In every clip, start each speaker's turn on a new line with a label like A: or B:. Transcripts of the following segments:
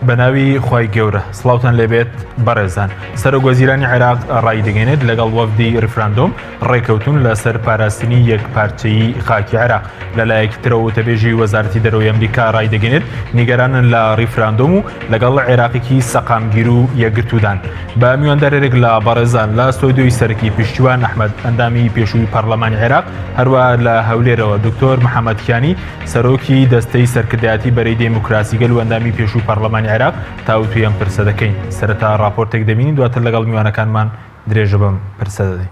A: بەناوی خوای گەورە سڵاوتان لێبێت بەڕێزان سەرۆک وەزیرانی عێراق ڕایدەگەێنێت لەگەڵ وەفدی ڕیفراندۆم ڕێکەوتون لەسەر پاراستنی یەک پارچەیی خاکی عێراق لەلایەکی ترەوە وتەبێژی وەزارەتی دەرەوەی ئەمریکا ڕایدەگەێنێت نیگەرانن لە ڕیفراندۆم و لەگەڵ عێراقێکی سەقامگیر و یەکگرتوودان بە میواندارێک لە بەڕێزان لە ستۆدیۆی سەرەکی پشتیوان ئەحمەد ئەندامی پێشووی پەرلەمانی عێراق هەروە لە هەولێرەوە دکتۆر محەممەد کیانی سەرۆکی دەستەی سەرکردایەتی بەرەی دێموکراسی گەل و ئەندامی پێشووی پەرلەمانی عێراق تاوتوێی ئەم پرسە دەکەین. سەرەتا ڕاپۆرتێک دەبینین دواتر لەگەڵ میوانەکانمان درێژە بەم پرسە دەدەین.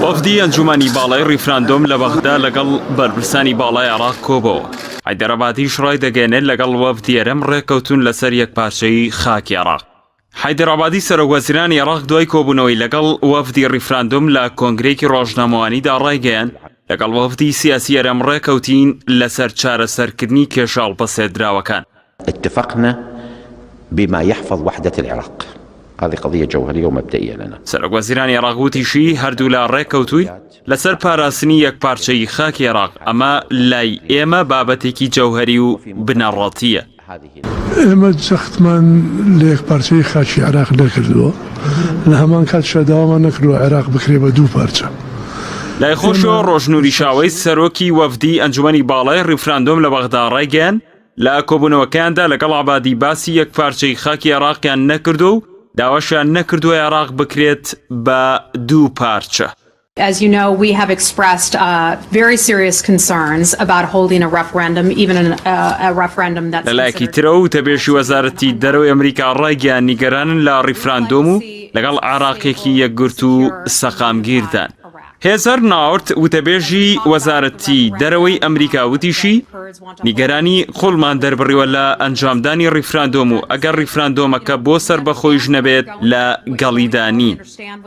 B: وەفدی ئەنجومەنی باڵای ڕیفراندۆم لە بەغدا لەگەڵ بەرپرسانی باڵای عێراق کۆبەوە. حەیدەرئابادیش ڕایدەگەیەنێت لەگەڵ وەفدی هەرێم ڕێککەوتوون لەسەر یەکپارچەیی خاکی عێراق. حەیدەر عەبادی سەرۆک وەزیرانی عێراق دوای کۆبوونەوەی لەگەڵ وەفدی ڕیفراندۆم لە کۆنگرەیەکی ڕۆژنامەوانیدا ڕایگەیاند، لەگەڵ وەفدی سیاسی هەرێم ڕێکەوتین لەسەر چارەسەرکردنی کێشە هەڵپەسێردراوەکان.
C: اتفقنا بما يحفظ وحدة العراق هذه قضية جوهرية ومبدئية لنا.
B: سەرۆک وەزیرانی عێراق وتیشی، هەردوولا ڕێککەوتووین لەسەر پاراستنی یەکپارچەیی خاکی عێراق، ئەمە لای ئێمە بابەتێکی جەوهەری و بنەڕەتییە.
D: ئێمە جەختمان لە یەکپارچەیی خاکی عێراق نەکردووە، لە هەمان کاتیشدا داوامان نەکردووە عێراق بکرێ بە دوو پارچە.
B: لای خۆشەوە ڕۆژ نوری شاوەیس سەرۆکی وەفدی ئەنجومەنی باڵای ڕیفراندۆم لە بەغدا ڕایگەیاند، لە کۆبوونەوەکەیاندا لەگەڵ عەبادی باسی یەکپارچەیی خاکی عێراقیان نەکردووە و داواشیان نەکردووە عێراق بکرێت بە دوو پارچە.
E: As you know, we have expressed very serious concerns about holding a referendum, even an, a referendum that's
B: لە لایەکی ترەوە وتەبێژی وەزارەتی دەرەوەی ئەمریکا ڕایگەیاند نیگەرانن لە ڕیفراندۆم و لەگەڵ عێراقێکی یەکگرتوو و سەقامگیردان. هێزەر ناورت وتەبێژی وەزارەتی دەرەوەی ئەمریکا وتیشی، نیگەرانی قوڵمان دەربڕیوە لە ئەنجامدانی ڕیفراندۆم و ئەگەر ڕیفراندۆمەکە بۆ سەربەخۆیش نەبێت لە گەڵیدا نین.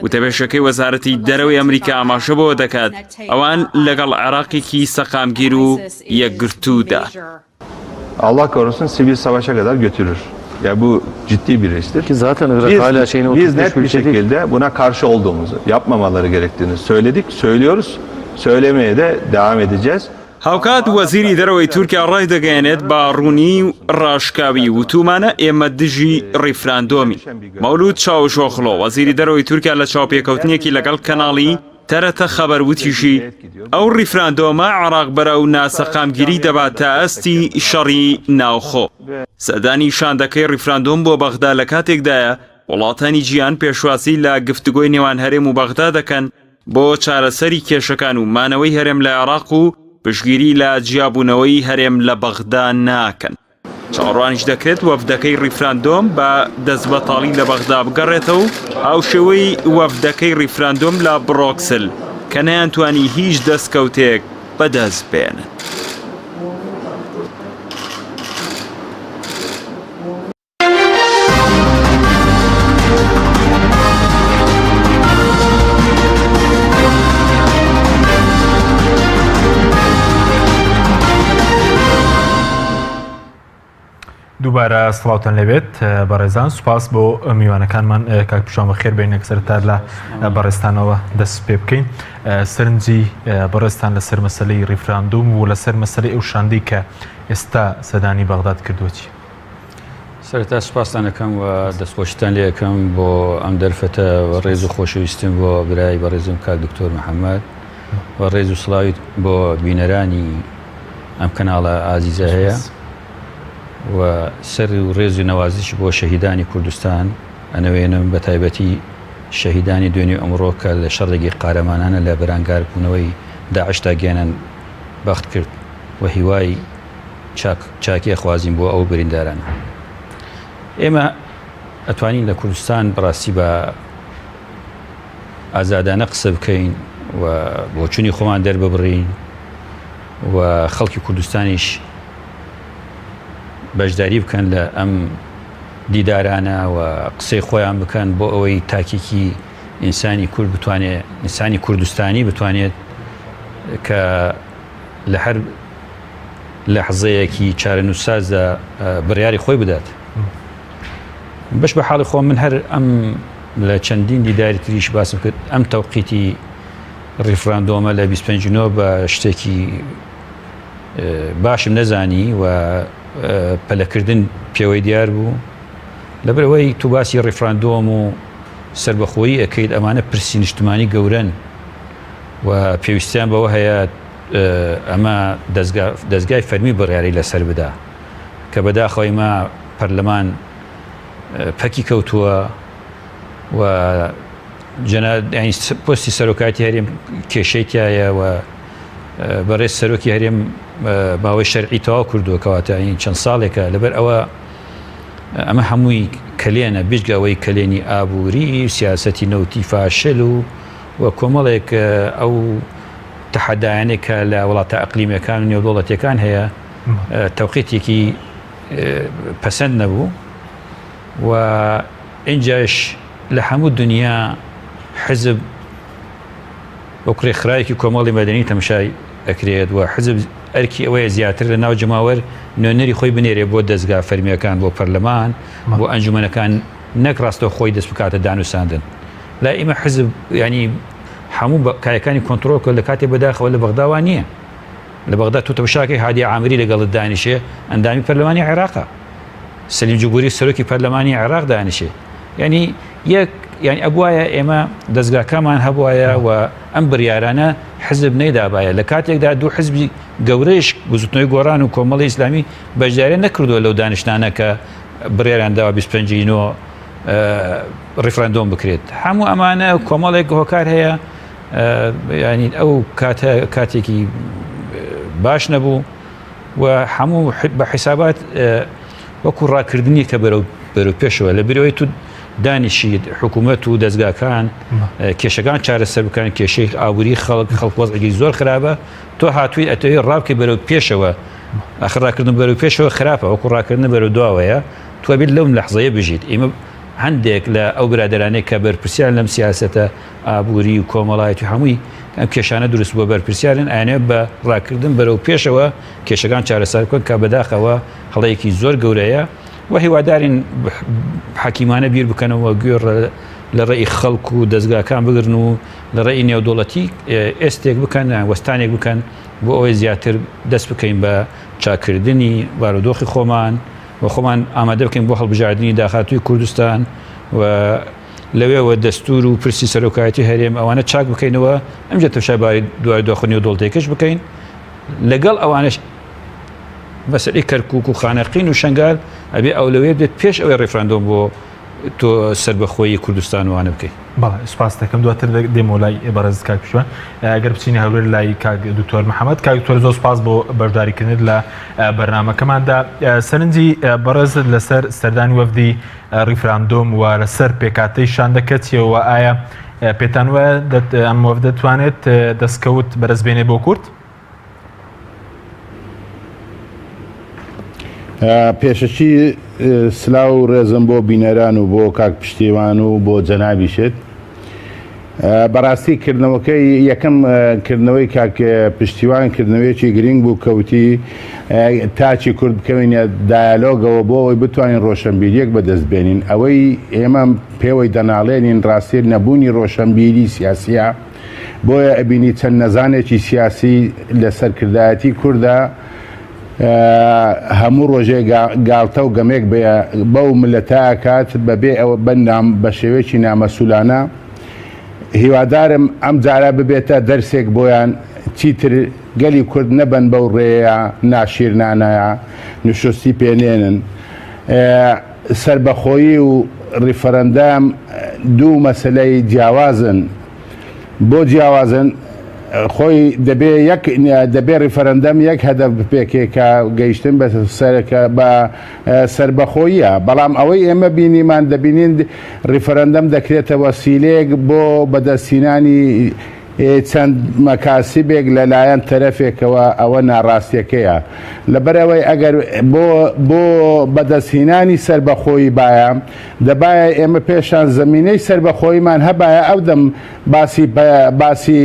B: وتەبێژەکەی وەزارەتی دەرەوەی ئەمریکا ئاماژە بەوە دەکات، ئەوان لەگەڵ عێراقێکی سەقامگیر و یەکگرتوودان.
F: Allah korusun sivil savaşa kadar götürür. Ya bu ciddi bir risktir.
G: Ki zaten Irak
F: Biz,
G: hala şeyine
F: biz
G: oturtmuş
F: net
G: bir
F: bir
G: ülke değil.
F: şekilde buna karşı olduğumuzu, yapmamaları gerektiğini söyledik, söylüyoruz. Söylemeye de devam edeceğiz.
B: هاوکات وەزیری دەرەوەی تورکیا ڕایدەگەیەنێت بە ڕوونی و ڕاشکاوی وتوومانە ئێمە دژی ڕیفراندۆمین. مەولود چاوشئۆغلۆ وەزیری دەرەوەی تورکیا لە چاوپێکەوتنێکی لەگەڵ کەناڵی تەرەتە خەبەر وتیشی، ئەو ڕیفراندۆمە عێراق بەرەو ناسەقامگیری دەبات تا ئاستی شەڕی ناوخۆ. سەردانی شاندەکەی ڕیفراندۆم بۆ بەغدا لە کاتێکدایە وڵاتانی جیهان پێشوازی لە گفتوگۆی نێوان هەرێم و بەغدا دەکەن بۆ چارەسەری کێشەکان و مانەوەی هەرێم لە عێراق و پشتگیری لە جیابوونەوەی هەرێم لە بەغدا ناکەن. چاوەڕوانیش دەکرێت وەفدەکەی ڕیفراندۆم بە دەستبەتاڵی لە بەغدا بگەڕێتەوە و هاوشێوەی وەفدەکەی ڕیفراندۆم لە بڕۆکسل کە نەیانتوانی هیچ دەستکەوتێک بەدەست بێنن.
A: دووبارە سڵاوتان لێبێت بەڕێزان سوپاس بۆ میوانەکانمان کاک پیشان بەخێر بێن یەکسەر تا لە بەڕێزتانەوە دەست پێ بکەین سەرنجی بەڕێزتان لەسەر مەسلەی ڕیفراندوم و لەسەر مەسلەی ئەو شاندەی کە ئێستا سەدانی بەغداد کردووە چی؟
H: سەرەتا سوپاستان ئەکەم و دەستخۆشیتان لێ ئەکەم بۆ ئەم دەرفەتە و ڕێز و خۆشەویستیم بۆ برای بەڕێزم کاک دکتۆر محەممەد و ڕێز و سڵاویت بۆ بینەرانی ئەم کەناڵە ئازیزە هەیە و سەر و ڕێز و نەوازش بۆ شەهیدانی کوردستان ئەنەوێنم بە تایبەتی شەهیدانی دوێنێ ئەمڕۆ کە لە شەڕێکی قارەمانانە لە بەرانگاربوونەوەی داعشدا گیانیان بەخت کرد و هیوای چاک چاکی ئەخوازین بۆ ئەو بریندارانە. ئێمە ئەتوانین لە کوردستان بەڕاستی بە ئازادانە قسە بکەین و بۆچوونی خۆمان دەرببڕین و خەڵکی کوردستانیش بەشداری بکەن لە ئەم دیدارانە و قسەی خۆیان بکەن بۆ ئەوەی تاکێکی ئینسانی کورد بتوانێت ئینسانی کوردستانی بتوانێت کە لە هەر لەحزەیەکی چارەنووسسازدا بڕیاری خۆی بدات. بەش بە حاڵی خۆم من هەر ئەم لە چەندین دیداری تریش باسم کرد ئەم تەوقیتی ڕیفراندۆمە لە 25 نۆ بە شتێکی باشم نەزانی و پەلەکردن پێوەی دیار بوو لەبەرئەوەی تو باسی ڕیفراندۆم و سەربەخۆیی ئەکەیت ئەمانە پرسی نیشتمانی گەورەن و پێویستیان بەوە هەیە ئەمە دەزگای فەرمی بڕیاری لەسەر بدا کە بەداخەوە ئیمە پەرلەمان پەکی کەوتووە و پۆستی سەرۆکاتی هەرێم کێشەی تایە و بەڕێز سەرۆکی هەرێم باوەی شەرعی تەواو کردووە کەواتە چەند ساڵێکە لەبەر ئەوە ئەمە هەمووی کەلێنە بجگە ئەوەی کەلێنی ئابووری و سیاسەتی نەوتی فاشل و و کۆمەڵێک ئەو تەحەدایانەی کە لە وڵاتە ئەقلیمیەکان و نێودەوڵەتیەکان هەیە تەوقیتێکی پەسەند نەبوو و ئینجاش لە هەموو دنیا حزب وەک رێکخراوێکی کۆمەڵی مەدەنی تەمشای ئەکرێت و حزب ئەرکی ئەوەیە زیاتر لە ناو جەماوەر نوێنەری خۆی بنێرێ بۆ دەزگا فەرمیەکان بۆ پەرلەمان بۆ ئەنجومەنەکان نەک ڕاستەوخۆی خۆی دەست بکاتە دانوساندن لای ئیمە حزب ینی هەموو کایەکانی کۆنترۆل کرد لە کاتێ بەداخەوە لە بەغداوا نییە لە بەغدا تو تەمشاکەی هادی عامری لەگەڵت دانیشێ ئەندامی پەرلەمانی عێراقە سەلیم جبوری سەرۆکی پەرلەمانی عێراق دانیشێ یعنی یەک یعنی ئەبوایە ئێمە دەستگاکەمان هەبواە و ئەم بریارانە حزب نەیدابایە لە کاتێکدا دوو حزبی گەورەش بزوتنەوەی گۆڕان و کۆمەڵی ئیسلامی بەشداریان نەکردووە لەو دانیشتانە کە بڕیاریان داوە 25 نۆ ڕیفراندۆم بکرێت هەموو ئەمانە کۆمەڵێک هۆکار هەیە ینی ئەو کاتە کاتێکی باش نەبوو و هەموو بە حیسابات وەکو ڕاکردنی کە بەرەو بەرەو پێشەوە لە برەوەی تو دانیشیت حکوومەت و دەستگاکان کێشەکان چارەسەر بکەن کێشەی ئابووری خەڵک خەڵک وەزعێکی زۆر خراپە تۆ هاتووی ئەتەوێ ڕابکەی بەرەو پێشەوە ئەخر ڕاکردن بەرەو پێشەوە خراپە وەکو ڕاکردن بەرەو دواوەیە تۆ بێت لەو لەحزەیە بژیت ئێمە هەندێک لە ئەو برادەرانەی کە بەرپرسیار لەم سیاسەتە ئابووری و کۆمەڵایەتی هەمووی ئەم کێشانە دروست بووە بەرپرسیارن ئەیانەوێت بە ڕاکردن بەرەو پێشەوە کێشەکان چارەسەر بکەن کە بەداخەوە هەڵەیەکی زۆر گەورەیە و هیوادارین حەکیمانە بیر بکەنەوە گوێ لە ڕێی خەڵک و دەزگاکان بگرن و لە ڕێی نێودەوڵەتی ئێستێک بکەن وەستانێک بکەن بۆ ئەوەی زیاتر دەست بکەین بە چاکردنی بارودۆخی خۆمان و خۆمان ئامادە بکەین بۆ هەڵبژاردنی داهاتووی کوردستان و لەوێوە دەستور و پرسی سەرۆکایەتی هەرێم ئەوانە چاک بکەینەوە ئەمجا تەمشای باری دوای دۆخە نێودەوڵەتیەکەش بکەین لەگەڵ ئەوانش مەسەلەی کەرکوک و خانەقین و شنگال ئەبێ ئەولەویەت بێت پێش ئەوەی ڕیفراندۆم بۆ تۆ سەربەخۆیی کوردستان وانە بکەیت.
A: بەڵێ سوپاس دەکەم دواتر دێمەوە لای بەڕێز کاک پشتیوان ئەگەر بچینە هەولێر لای کاک دکتۆر محەممەد کاک دکتۆر زۆر سوپاس بۆ بەشداریکردنت لە بەرنامەکەماندا سەرنجی بەڕێزت لەسەر سەردانی وەفدی ڕیفراندۆم و لەسەر پێکاتەی شاندەکە چیەوە ئایا پێتان وایە ئەم وەفدە توانێت دەستکەوت بەرز بێنێ بۆ کورد؟
G: پێشەکی سلاو و ڕێزم بۆ بینەران و بۆ کاک پشتیوان و بۆ جەنابیشت بەڕاستی کردنەوەکەی یەکەم کردنەوەی کاک پشتیوان کردنەوەیەکی گرنگ بوو کەوتی تاچی کورد بکەوینە دایالۆگەوە بۆ ئەوەی بتوانین ڕۆشنبیریەک بەدەست بێنین ئەوەی ئێمە پێوەی دەناڵێنین ڕاستی نەبوونی ڕۆشنبیری سیاسیە بۆیە ئەبینی چەند نەزانێکی سیاسی لە سەرکردایەتی کوردا هەموو ڕۆژێ گاڵتە و گەمێک بەو ملەتە ئەکات بەبێ ئەوە بە شێوەیەکی نامەسولانە هیوادارم ئەم جارە ببێتە دەرسێک بۆیان چیتر گەلی کورد نەبەن بەو ڕێیە ناشیرنانەیە نشستی پێنێنن سەربەخۆیی و ڕیفەرەندەم دوو مەسلەی جیاوازن بۆ جیاوازن؟ خۆی دەبێ یەک دەبێ ڕیفەرەندەم یەک هەدەف بپێکێ کە گەیشتن بە سەرەکە بە سەربەخۆییە بەڵام ئەوەی ئێمە بینیمان دەبینین ڕیفەرەندەم دەکرێتە وەسیلەیەک بۆ بەدەستهینانی چەند مەکاسبێک لەلایەن تەرەفێکەوە ئەوە ناڕاستیەکەیە لەبەرئەوەی ئەگەر بۆ بۆ بەدەستهینانی سەربەخۆیی بایە دەبایە ئێمە پێشان زەمینەی سەربەخۆییمان هەبایە ئەو دەم باسی باسی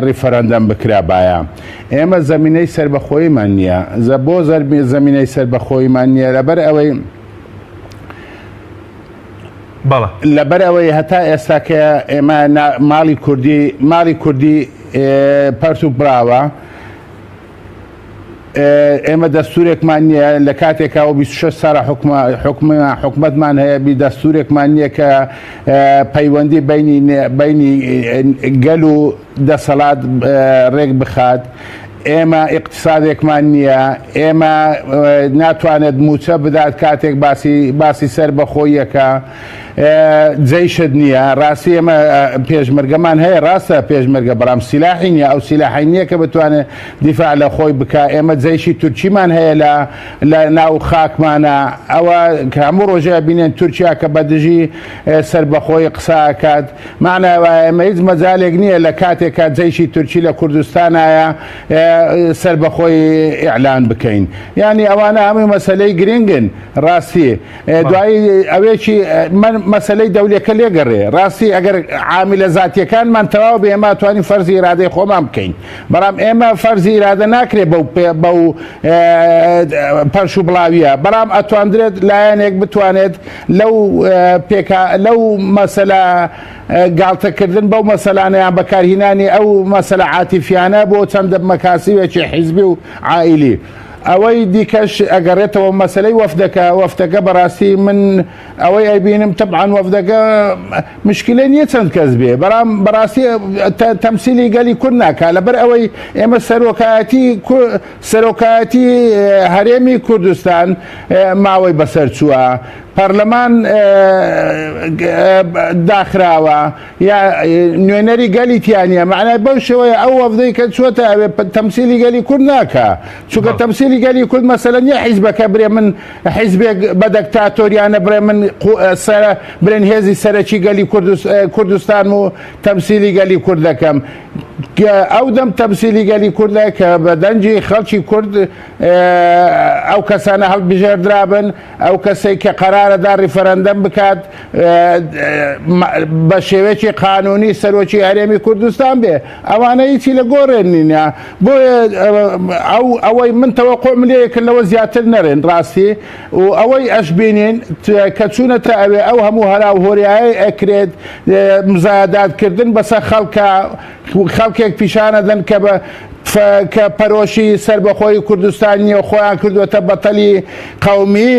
G: ڕیفەرەندەم بکرابایە ئێمە زەمینەی سەربەخۆییمان نییە زە بۆ زەمینەی سەربەخۆییمان نییە لەبەر ئەوەی
A: بەڵێ.
G: لەبەر ئەوەی هەتا ئێستا کە ئێمە ماڵی کوردی ماڵی کوردی پەرت و پراوە. ئێمە دەستورێکمان نییە لە کاتێکا و 26 سالە حکومەتمان هەیە بی دەستورێکمان نییە کە پەیوەندی بینی بینی گەل و دەسەڵات ڕێک بخات ئێمە ئیقتسادێکمان نییە ئێمە ناتوانێت موچە بدات کاتێک باسی باسی سەر بەخۆیەکە جەیشت نییە ڕاستی ئێمە پێشمەرگەمان هەیە ڕاستە پێشمەرگە بەڵام سیلاحی نییە ئەو سیلاحی نییە کە بتوانێت دیفاع لە خۆی بکا ئێمە جەیشی تورکیمان هەیە لە لە ناو خاکمانە ئەوە کە هەموو ڕۆژێ بینێن تورکیا کە بە دژی سەربەخۆی قسە ئەکات معنای وایە ئێمە هیچ مەجالێک نییە لە کاتێکا جەیشی تورکی لە کوردستانایە سەربەخۆی ئیعلان بکەین یعنی ئەوانە هەمووی مەسەلەی گرنگن ڕاستی دوایی ئەوێکی من مەسەلەی دەولەکە لێگەڕێ ڕاستی ئەگەر عامیلە زاتیەکانمان تەواو بێ ئێمە توانین فەرزی ئیرادەی خۆمان بکەین بەڵام ئێمە فەرزی ئیرادە ناکرێ بەو بەو پەرش و بڵاویە بەڵام ئەتواندرێت لایەنێک بتوانێت لەو پێکا لەو مەسەلە گاڵتەکردن بەو مەسەلانەیان بەکارهینانی ئەو مەسەلە عاتیفیانە بۆ چەند مەکاسیوێکی حیزبی و عائیلی. ئەوەی دیکەش ئەگەڕێتەوە مەسەلەی وەفدەکە، وەفدەکە بەڕاستی من ئەوەی ئەیبینم تەبعەن وەفدەکە مشکلە نییە چەند کەس بێ بەڵام بەڕاستی تەمسیلی گەلی کورد ناکا لەبەر ئەوەی ئێمە سەرۆکایەتی سەرۆکایەتی هەرێمی کوردستان ماوەی بەسەر چووە پەرلەمان داخراوە یا نوێنەری گەلی تیا نیە مەعنای بەو شێوەیە ئەو وەفدەی کە چووەتە ئەوێ تەمسیلی گەلی کورد ناکا چونکە تەمسیلی گەلی کورد مەسەلە نیە حیزبەکە برێ من حیزبێک بە دەکتاتۆریانە برێ من سەرە برێن هێزی سەرەکی گەلی کوردستان و تەمسیلی گەلی کورد دەکەم ئەو دەم تەمسیلی گەلی کوردە کە بە دەنگی خەڵکی کورد ئەو کەسانە هەڵبژێردرابن ئەو کەسەی کە قەرارە دا ڕیفەرەندەم بکات بە شێوەیەکی قانونی سەرۆکی هەرێمی کوردستان بێ ئەوانە هیچی لە گۆڕێ نینە بۆیە ئەو ئەوەی من تەوەقعم لێ کرد لەوە زیاتر نەرێن ڕاستی و ئەوەی ئەشبینین کە چوونەتە ئەوێ ئەو هەموو هەرا و هۆریایەی ئەکرێت مزایەداتکردن بەسەر خەڵکە خەڵکێک پیشانەدەن کە بە کە پەرۆشی سەربەخۆی کوردستان نییە و خۆیان کردووەتە بەتەلی قەومی،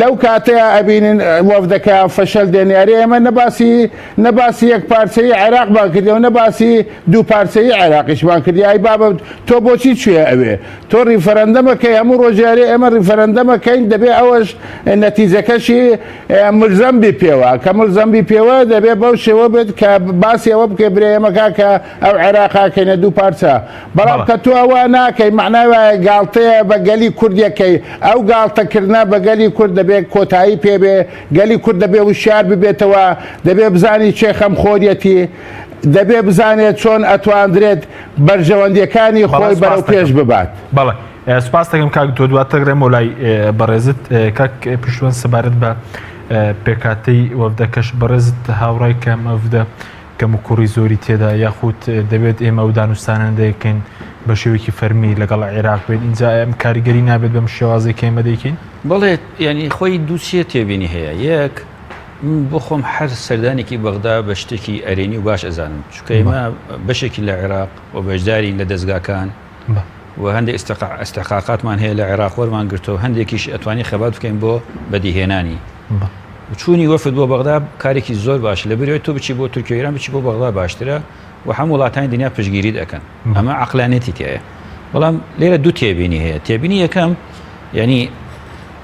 G: لەو کاتەیا ئەبینین وەفدەکەیان فەشەل دێنێ. ئەرێ ئێمە نە باسی نە باسی یەکپارچەیی عێراقمان کردیە و نە باسی دووپارچەیی عێراقیشمان کردیە. ئەی بابە تۆ بۆچی چوویە ئەوێ؟ تۆ ڕیفەرەندەم ئەکەی هەموو ڕۆژێ ئەرێ ئێمە ڕیفەرەندەم ئەکەین دەبێ ئەوەش نەتیجەکەشی ملزەم بی پێوە. کە ملزەم بی پێوە دەبێ بەو شێوە بێت کە باسی ئەوە بکەی برێ ئێمە کاکە ئەو عێراقە ئەکەینە دوو پارچە. بەڵام کە تۆ ئەوە ناکەی مەعنای وایە گاڵتەیە بە گەلی کورد یەکەی. ئەو گاڵتەکردنە بە گەلی کورد دەبێ کۆتایی پێ بێ. گەلی کورد دەبێ وشیار ببێتەوە، دەبێ بزانی کێ خەمخۆریەتی، دەبێ بزانێت چۆن ئەتواندرێت بەرژەوەندیەکانی خۆی بەرەو پێش ببات.
A: بەڵێ سوپاست دەکەم کاک دکتۆر، دواتر دەگەڕێمەوە لای بەڕێزت کاک پشتوەند سەبارەت بە پێکهاتەی وەفدەکەش بەڕێزت هاوڕای کە ئەم وەفدە کەموکوڕی زۆری تێدا یاخود دەبێت ئێمە ئەو دانوستانە دەکەین بە شێوەیەکی فەرمی لەگەڵ عێراق بێت ئینجا ئەم کاریگەری نابێت بەم شێوازێک کە ئێمە دەیکەین؟
H: بەڵێ یعنی خۆی دووسێ تێبینی هەیە یەک من بۆ خۆم هەر سەردانێکی بەغدا بە شتێکی ئەرێنی و باش ئەزانم چونکە ئێمە بەشێکی لە عێراق و بەشدارین لە دەزگاکان و هەندێک ئیستحقاقاتمان هەیە لە عێراق وەرمان گرتەوە هەندێکیش ئەتوانی خەبات بکەین بۆ بەدیهێنانی چوونی وەفد بۆ بەغدا کارێکی زۆر باش لە بریەوەی تۆ بچی بۆ تورکیا ئێران بچی بۆ بەغدا باشترە و هەموو وڵاتانی دنیا پشتگیریت ئەکەن ئەمە عقلانێتی تایە بەڵام لێرە دوو تێبینی هەیە تێبینی یەکەم یعنی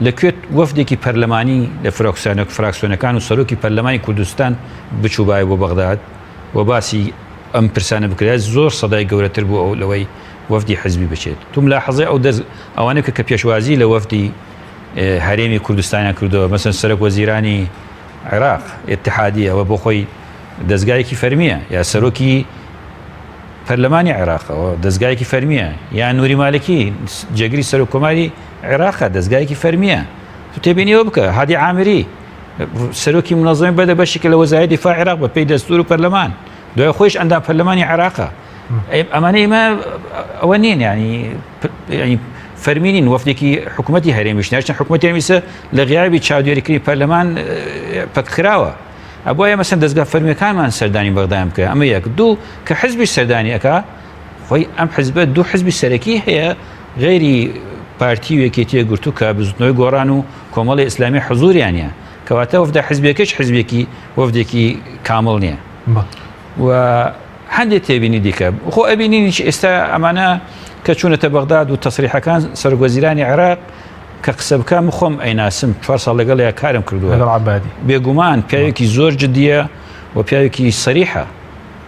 H: لە کوێت وەفدێکی پەرلەمانی لە فراکسیۆنەک فراکسیۆنەکان و سەرۆکی پەرلەمانی کوردستان بچووبایە بۆ بەغداد و باسی ئەم پرسانە بکرایە زۆر سەدای گەورەتر بوو ئەو لەوەی وەفدی حزبی بچێت تو ملاحەزەی ئەو دەست ئەوانە کە کە پێشوازی لە وەفدی هەرێمی کوردستانیان کردەوە مەسەن سەرۆک وەزیرانی عێراق اتحادی ئەوە بۆ خۆی دەستگایەکی فەرمیە یا سەرۆکی پەرلەمانی عێراقەوە دەستگایەکی فەرمیە یا نوری مالکی جێگری سەرۆک کۆماری عێراقە دەستگایەکی فەرمیە تو تێبینیەوە بکە هادی عامری سەرۆکی منەزەمی بەدە بەشێکە لە وەزارەتی دیفاع عێراق بە پێی دەستور و پەرلەمان دوای خۆیش ئەندام پەرلەمانی عێراقە ئەمانە ئێمە ئەوە نین ینی ینی فەرمی نین وەفدێکی حکوومەتی هەرێمیش ناشتن حکوومەتی هەرێمیسە لە غیابی چاودێریکردنی پەرلەمان پەکخراوە ئەبوایە مەسەن دەزگا فەرمیەکانمان سەردانی بەغدایان بکە ئەمە یەک دوو کە حزبی سەردانی ئەکا خۆی ئەم حزبە دوو حزبی سەرەکی هەیە. غەیری پارتی و یەکێتی یەکگرتوو کە بزوتنەوەی گۆڕان و کۆمەڵی ئیسلامی حزوریان نیە کەواتە وەفدە حزبیەکەش حزبێکی وەفدێکی کامڵ نییە و هەندێک تێبینی دیکە خۆ ئەبینینیش ئێستا ئەمانە کە چوونەتە بەغداد و تەسریحەکان سەرۆکوەزیرانی عێراق کە قسە بکە من خۆم ئەیناسم چوار ساڵ لەگەڵیا کارم کردووە بێگومان پیاوێکی زۆر جدیە و پیاوێکی سەریحە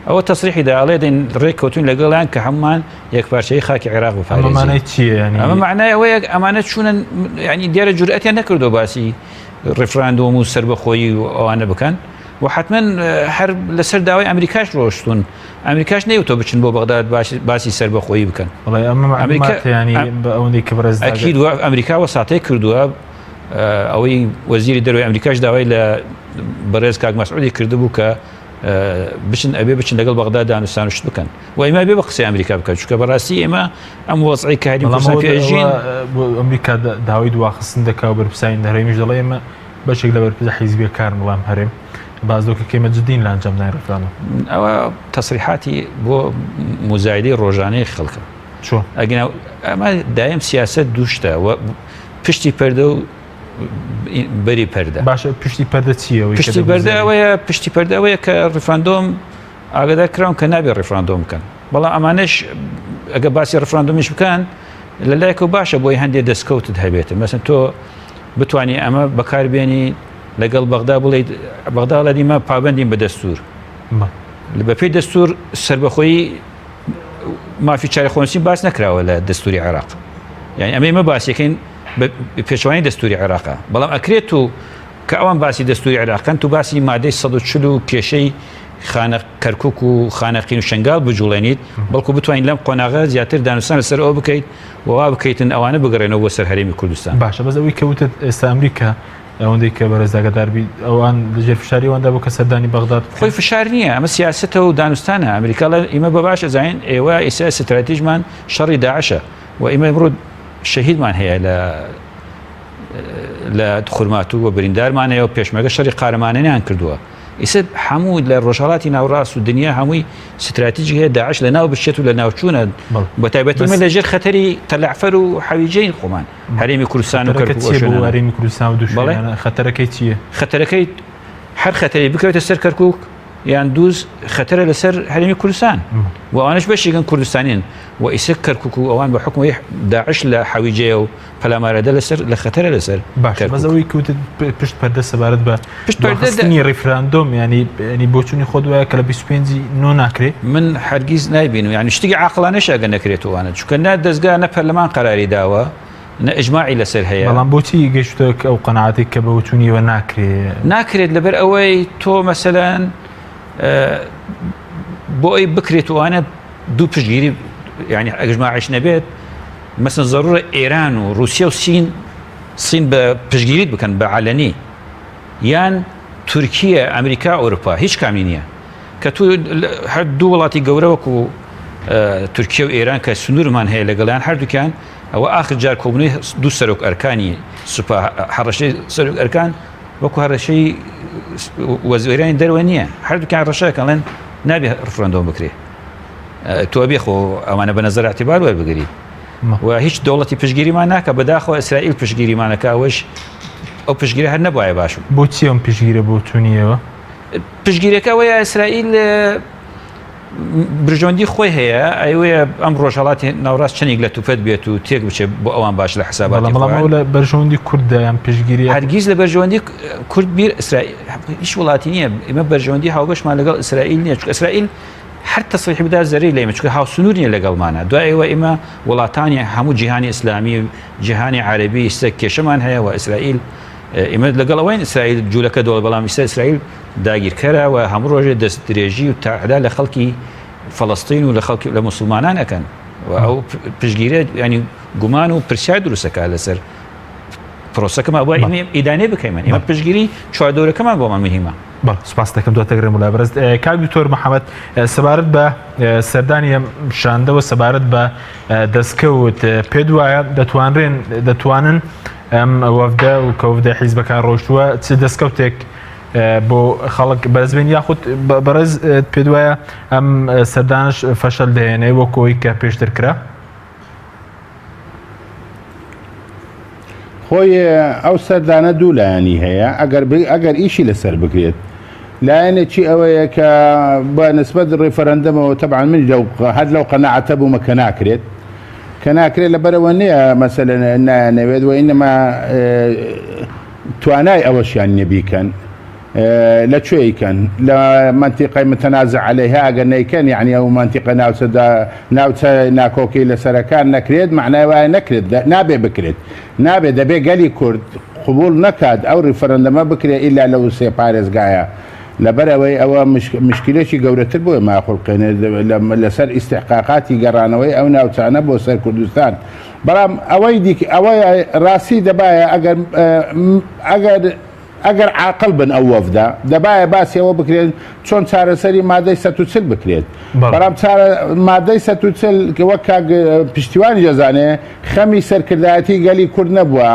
H: ئەوە تەسریحی دا ئەڵێ دەین ڕێک کەوتوین لەگەڵیان کە هەمومان یەکپارچەیی خاکی عێراق بپارێزین. ئەمە مانای
A: چییە یانی؟
H: ئەمە معنای ئەوەیە ئەمانە چوونن یانی دیارە جورئەتیان نەکردو باسی ڕیفراندۆم و سربەخۆیی و ئەوانە بکەن و حتمما هەر لەسەر داوای ئەمریکاش ڕۆشتون ئەمریکاش نەیوتۆ بچن بۆ بەغداد باسی سربەخۆیی بکەن
A: ئەمریکا ینی بە ئەوەندەی کە بەڕێز
H: ئەکید ئەمریکا وەساتەی کردووە ئەوەی وەزیری دەروی ئەمریکاش داوای لە بەڕێز کاک مەسعودی کردبوو کە بچن ئەبێ بچن لەگەڵ بەغدا دانوستان و شت بکەن و ئێمە بێ بە قسەی ئەمریکا بکەن چونکە بەڕاستی ئێمە ئەم وەزعی کە هەرێمی کوردستان پێ ئەژین
A: ئەمریکا داوای دواخستن دەکا و بەرپرسانی هەرێمیش دەڵێ ئێمە بەشێک لە بەرپرسە حیزبیەکان بەڵام هەرێم بازدۆکە ئێمە جدین لە ئەنجامدانی ڕیفراندۆم
H: ئەوە تەسریحاتی بۆ موزایدەی ڕۆژانەی خەڵکە
A: چۆن
H: ئەگینا ئەمە دایم سیاسەت دوو شتە و پشتی پەردە و بەری پەردە.
A: باشە پشتی پەردە چییە؟
H: پشتی پەردە ئەوەیە پشتی پەردە ئەوەیە کە ڕیفراندۆم ئاگادار کراون کە نابێت ڕیفراندۆم بکەن بەڵام ئەمانەش ئەگە باسی ڕیفراندۆمیش بکەن لە لایەکەوە باشە بۆی هەندێک دەستکەوتت هەبێت مەسن تۆ بتانی ئەمە بەکاربێنی لەگەڵ بەغدا بڵیت بەغدا لە دیمە پابندین بە دەستور بەپێی دەستور سربەخۆیی مافی چارەخۆنووسین باس نەکراوە لە دەستوری عێراق یعنی ئەمە ئێمە باسیەکەین پێچوانی دەستوری عێراقە بەڵام ئەکرێت و کە ئەوان باسی دەستوری عێراقن تو باسی مادەی 140 و کێشەی خانە کەرکک و خانەقین و شنگال بجوڵێنیت بەڵکو بتوانین لەم قۆناغە زیاتر دانوستان لەسەر ئەوە بکەیت ووا بکەیتن ئەوانە بگەڕێنەوە بۆ سەر هەرێمی کوردستان
A: باشە بەس ئەوەی کەوتت ئێستا ئەمریکا ئەوەندەی کە بەڕێز ئاگادار بیت ئەوان لەژێر فشاری ئەواندا بوو کە سەردانی بەغداد بکەن؟
H: خۆی فشار نییە ئەمە سیاسەتە و دانوستانە ئەمریکا ئەڵێ ئیمە بە باش ئەزانین ئێوە ئیستا ستراتیژمان شەڕی داعشە و ئیمە ئمڕۆ شەهیدمان هەیە لە لە خورماتوو و بریندارمان هەیە و پێشمەرگە شەڕی قارەمانانیان کردووە ئیستا هەموو لە ڕۆژهەڵاتی ناوڕاست و دنیا هەمووی ستراتیژی هەیە داعش لە ناو بچێت و لە ناوچوونە بە تایبەتی ئێمە لەژێر خەتەری تەلەعفەر و حەویجەین خۆمان هەرێمی کوردستان و
A: کەرکوک
H: و
A: شوێنانە. هەرێمی کوردستان و دوو شوێنانە خەتەرەکەی چییە؟
H: خەتەرەکەی هەر خەتەری بکەوێتە سەر کەرکوک یان دووز خەتەرە لەسەر هەرێمی کوردستان و ئەوانش بەشێکن کوردستانین و ئیسە کەرکوک و ئەوان بە حکومی داعش لە حەویجەیە و پەلامارەدە لەسەر لە خەتەرە لەسەر
A: باشە بەس ئەوەی کەوتت پشت پەردە سەبارەت بە پشت پەردەخستنی ڕیفراندۆم ینی ینی بۆچوونی خۆت وایە کە لە 25 نۆ ناکرێ
H: من هەرگیز نایبینم یعنی شتێکی عاقڵانەش ئەگە نەکرێت وانە چونکە نە دەزگا نە پەرلەمان قەراری داوە نە ئیجماعی لەسەر هەیە
A: بەڵام بۆچی گەشتە ئەو قەناعەتێک کە بە وتونیەوە ناکرێ
H: ناکرێت لەبەر ئەوەی تۆ مەسەلەن بۆ ئەوی بکرێت وانە دوو پشتگیری یعنی ئەگژماعش نەبێت مەسەن زەرورە ئێران و رووسیا و سین سین بە پشتگیریت بکەن بە عەلەنی یان تورکیە ئەمریکا ئەوروپا هیچ کامی نییە کە تو هەر دوو وڵاتی گەورە وەکو تورکیا و ئێران کە سنوورمان هەیە لەگەڵیان هەردووکیان ئەوە ئاخر جار کۆبوونەوەی دوو سەرۆک ئەرکانی سوپا هەڕەشەی سەرۆک ئەرکان وەکو هەڕەشەی وەزیرانی دەرەوە نییە هەردووکیان ڕەشەکەڵێن نابێ ڕفرەندۆم بکرێ تۆ ئەبێ خۆ ئەوانە بە نەزەر اعتبار وەربگری و هیچ دەوڵەتی پشگیریمان ناکە بەداخەوە ئیسرائیل پشگیریمانەکە ئەوەش ئەو پشگیرە هەر نەبایە باش
A: بۆچی ئەم پشگیرە بۆ چونیەوە
H: پشگیرەکە ئەوەیە ئیسرائیل برژۆندی خۆی هەیە ئەیوەیە ئەم ڕۆژهڵاتی ناوڕاست چەندێک لە توپەت بێت و تێک بچێت بۆ ئەوان باش لە حسابات
A: بەڵام لە بەرژەوەندی کوردیان پشگیری
H: هەرگیز لە بەرژەوەندی کورد بیر ئیسرائیل هیچ وڵاتی نییە ئێمە بەرژەوەندی هاوبەشمان لەگەڵ ئیسرائیل نییە چونکە ئیسرائیل هەر تەسریحی بدا زەرەری لە ئێمە چونکە هاوسنوور نییە لەگەڵمانە دوای ئەوە ئێمە وڵاتانی هەموو جیهانی ئیسلامی و جیهانی عەرەبی ئیستا کێشەمان هەیە و ئیسرائیل ئێمە لەگەڵ ئەوەین ئیسرائیل جوولەکە دۆڵ بەڵام ئیستا ئیسرائیل داگیرکەرە و هەموو ڕۆژێ دەست درێژی و تەعدا لە خەڵکی فەڵەستین و لە خەڵکی لە موسڵمانان ئەکەن و ئەو پشگیرە ینی گومان و پرسیار دروستەکە لەسەر پرۆسەکەمان بۆ ئێمە ئیدانەی بکەین ئێمە پشگیری چواردەورەکەمان بۆمان مهمە
A: بەڵێ سوپاست دەکەم دواتر گەڕێم وڵای بەڕێز کاک دکتۆر محەممەد سەبارەت بە سەردانی ئەم شاندەوە سەبارەت بە دەستکەوت پێت وایە دەتوانرێن دەتوانن ئەم وەفدە و کەوفدە حیزبەکان ڕۆشتووە چ دەستکەوتێک بۆ خەڵک بەرزبێن یاخود بەڕێز پێت وایە ئەم سەردانش فەشەل دەهێنێ وەکۆی کە پێشتر کرا؟
G: خۆی ئەو سەردانە دوو لایەنی هەیە ئەگەر ئەگەر ئیشی لەسەر بکرێت لایەنێکی ئەوەیە کە بە نسبەت ڕیفەرەندەمەوە تەبعەن من لەو هەر لەو قەناعەتە بوومە کە ناکرێت کە ناکرێت لەبەرەوە نییە مەسەلەن نایانەوێت و ئینەما توانای ئەوەشیان نییە بیکەن لە کوێ ئەیکەن؟ لە مەنتیقەی متنازع علیها ئەگەر نەیکەن یەعنی ئەو مەنتیقە ناوچە ناوچە ناکۆکی لەسەرەکان نەکرێت مەعنای وایە نەکرێت نابێ بکرێت نابێ دەبێ گەلی کورد قبوڵ نەکات ئەو ریفرەندەمە بکرێ ئیلا لەو سێ پارێزگایە لەبەر ئەوەی ئەوە مشکلێکی گەورەتر بۆ ئێمە ئەخوڵقێنێت لەسەر ئیستحقاقاتی گەڕانەوەی ئەو ناوچانە بۆ سەر کوردستان بەڵام ئەوەی دیک ئەوەی ڕاستی دەبایە ئەگەر ئەگەر ئەگەر عاقڵ بن ئەو وەفدە، دەبایە باسی ئەوە بکرێت چۆن چارەسەری مادەی 140 بکرێت. بەڵام چارە مادەی 140 کە وەک کاک پشتیوانیش دەزانێ خەمی سەرکردایەتی گەلی کورد نەبووە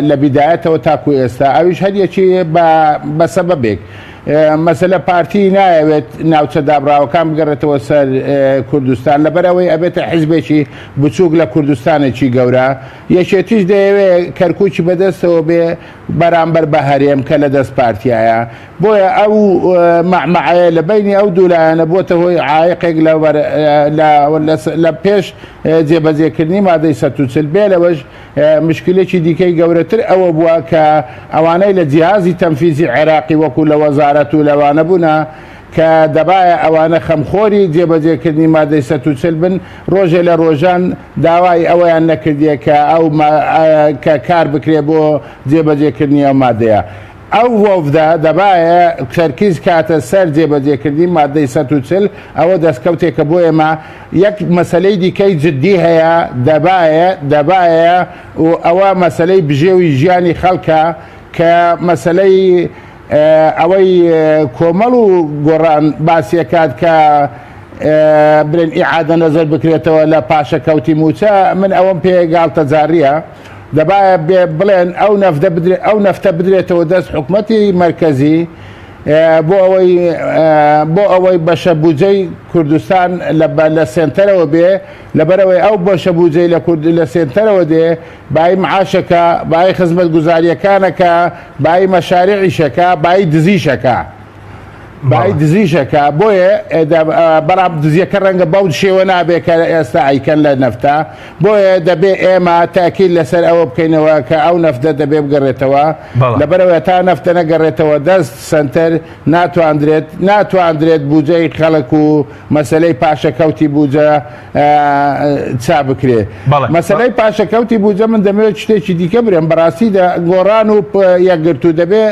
G: لە بیدایەتەوە تاکو ئێستا، ئەویش هەر یەکی بە بە سەبەبێک. مەسەلە پارتی نایەوێت ناوچە دابڕاوەکان بگەڕێتەوە سەر کوردستان لەبەر ئەوەی ئەبێتە حیزبێکی بچووک لە کوردستانێکی گەورە. یەکێتیش دەیەوێ کەرکوکی بەدەستەوە بێ بەرامبەر بە هەرێم کە لە دەست پارتیایە بۆیە ئەو مەعمەعەیە لە بەینی ئەو دوو لایەنە بۆتە هۆی عایقێک لە پێش جێبەجێکردنی مادەی 140 بێ لەوەش مشکلێکی دیکەی گەورەتر ئەوە بووە کە ئەوانەی لە جیهازی تەنفیزی عێراقی وەکو لە وەزارەت و لەوانە بوونە کە دەبایە ئەوانە خەمخۆری جێبەجێکردنی مادەی 140 بن، ڕۆژێ لە ڕۆژان داوای ئەوەیان نەکردیە کە ئەو کە کار بکرێ بۆ جێبەجێکردنی ئەو مادەیە. ئەو وەفدە دەبایە تەرکیز کاتە سەر جێبەجێکردنی مادەی 140، ئەوە دەستکەوتێکە بۆ ئێمە. یەک مەسەلەی دیکەی جدی هەیە دەبایە دەبایە و ئەوە مەسەلەی بژێوی ژیانی خەڵکە کە مەسەلەی ئەوەی کۆمەڵ و گۆڕان باسیەکات کە بڵێن ئیعادە نەزەر بکرێتەوە لە پاشەکەوتی مووچە من ئەوەم پێ گاڵتەجاڕیە دەبایە بێ بڵێن ئەو نەفتە بدرێ ئەو نەفتە بدرێتەوە دەست حکومەتی مەرکەزی بۆ ئەوەی بۆ ئەوەی بەشە بودجەی کوردستان لە سێنتەرەوە بێ لەبەرئەوەی ئەو بەشە بودجەی لە کورد لە سێنتەرەوە دێ بایی معاشەکە، بایی خزمەتگوزارییەکانەکە، بایی مەشاریعیشەکە، بایی دزیشەکە. بایی دزیشەکە، بۆیە بەڵام دزیەکە ڕەنگە بەو شێوە نابێ کە ئێستا ئەیکەن لە نەفتە، بۆیە دەبێ ئێمە تاکید لەسەر ئەوە بکەینەوە کە ئەو نەفتە دەبێ بگەڕێتەوە، لەبەرئەوەی تا نەفتە نەگەڕێتەوە دەست سەنتەر ناتواندرێت ناتواندرێت بوجەی خەڵک و مەسەلەی پاشەکەوتی بوجە چا بکرێ. مەسەلەی پاشەکەوتی بودجە من دەمەوێت شتێکی دیکە برێم بەڕاستی دە گۆڕان و یەکگرتوو دەبێ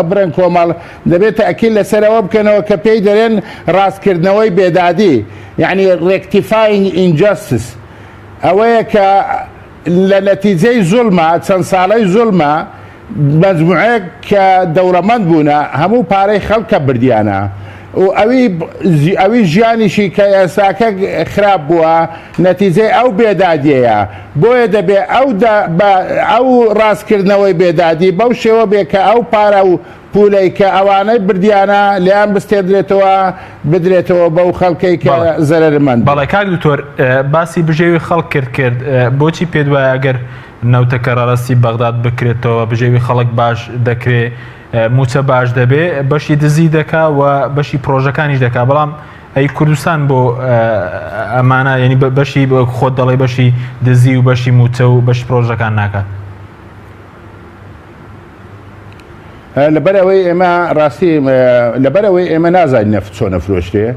G: برێن کۆمەڵ دەبێت تەئکید لەسەرەوە بکەنەوە کە پێی دەرێن ڕاستکردنەوەی بێدادی یعنی rectifying injustice ئەوەیە کە لە نەتیجەی زوڵما چەند ساڵەی زوڵما مەجموعەیەک کە دەوڵەمەند بوونە هەموو پارەی خەڵکە بردیانە و ئەوی ئەوی ژیانیشی کە ئێستاکە خراپ بووە نەتیجەی ئەو بێدادیەیە بۆیە دەبێ ئەو ئەو ڕاستکردنەوەی بێدادی بەو شێوە بێ کە ئەو پارە و پولەی کە ئەوانەی بردیانە لێیان بستێندرێتەوە بدرێتەوە بەو خەڵکەی کە زەرەرمەند بوون.
A: بەڵێ کاک دکتۆر باسی بژێوی خەڵک کرد کرد بۆچی پێت وایە ئەگەر نەوتەکە ڕادەستی بەغداد بکرێتەوە بژێوی خەڵک باش دەکرێ موچە باش دەبێ بەشی دزی دەکا و بەشی پرۆژەکانیش دەکا بەڵام ئەی کوردستان بۆ ئەمانە یعنی بەشی خۆت دەڵێ بەشی دزی و بەشی موچە و بەشی پرۆژەکان ناکات
G: لەبەر ئەوەی ئێمە ڕاستی لەبەر ئەوەی ئێمە نازانین نەفت چۆن ئەفرۆشرێ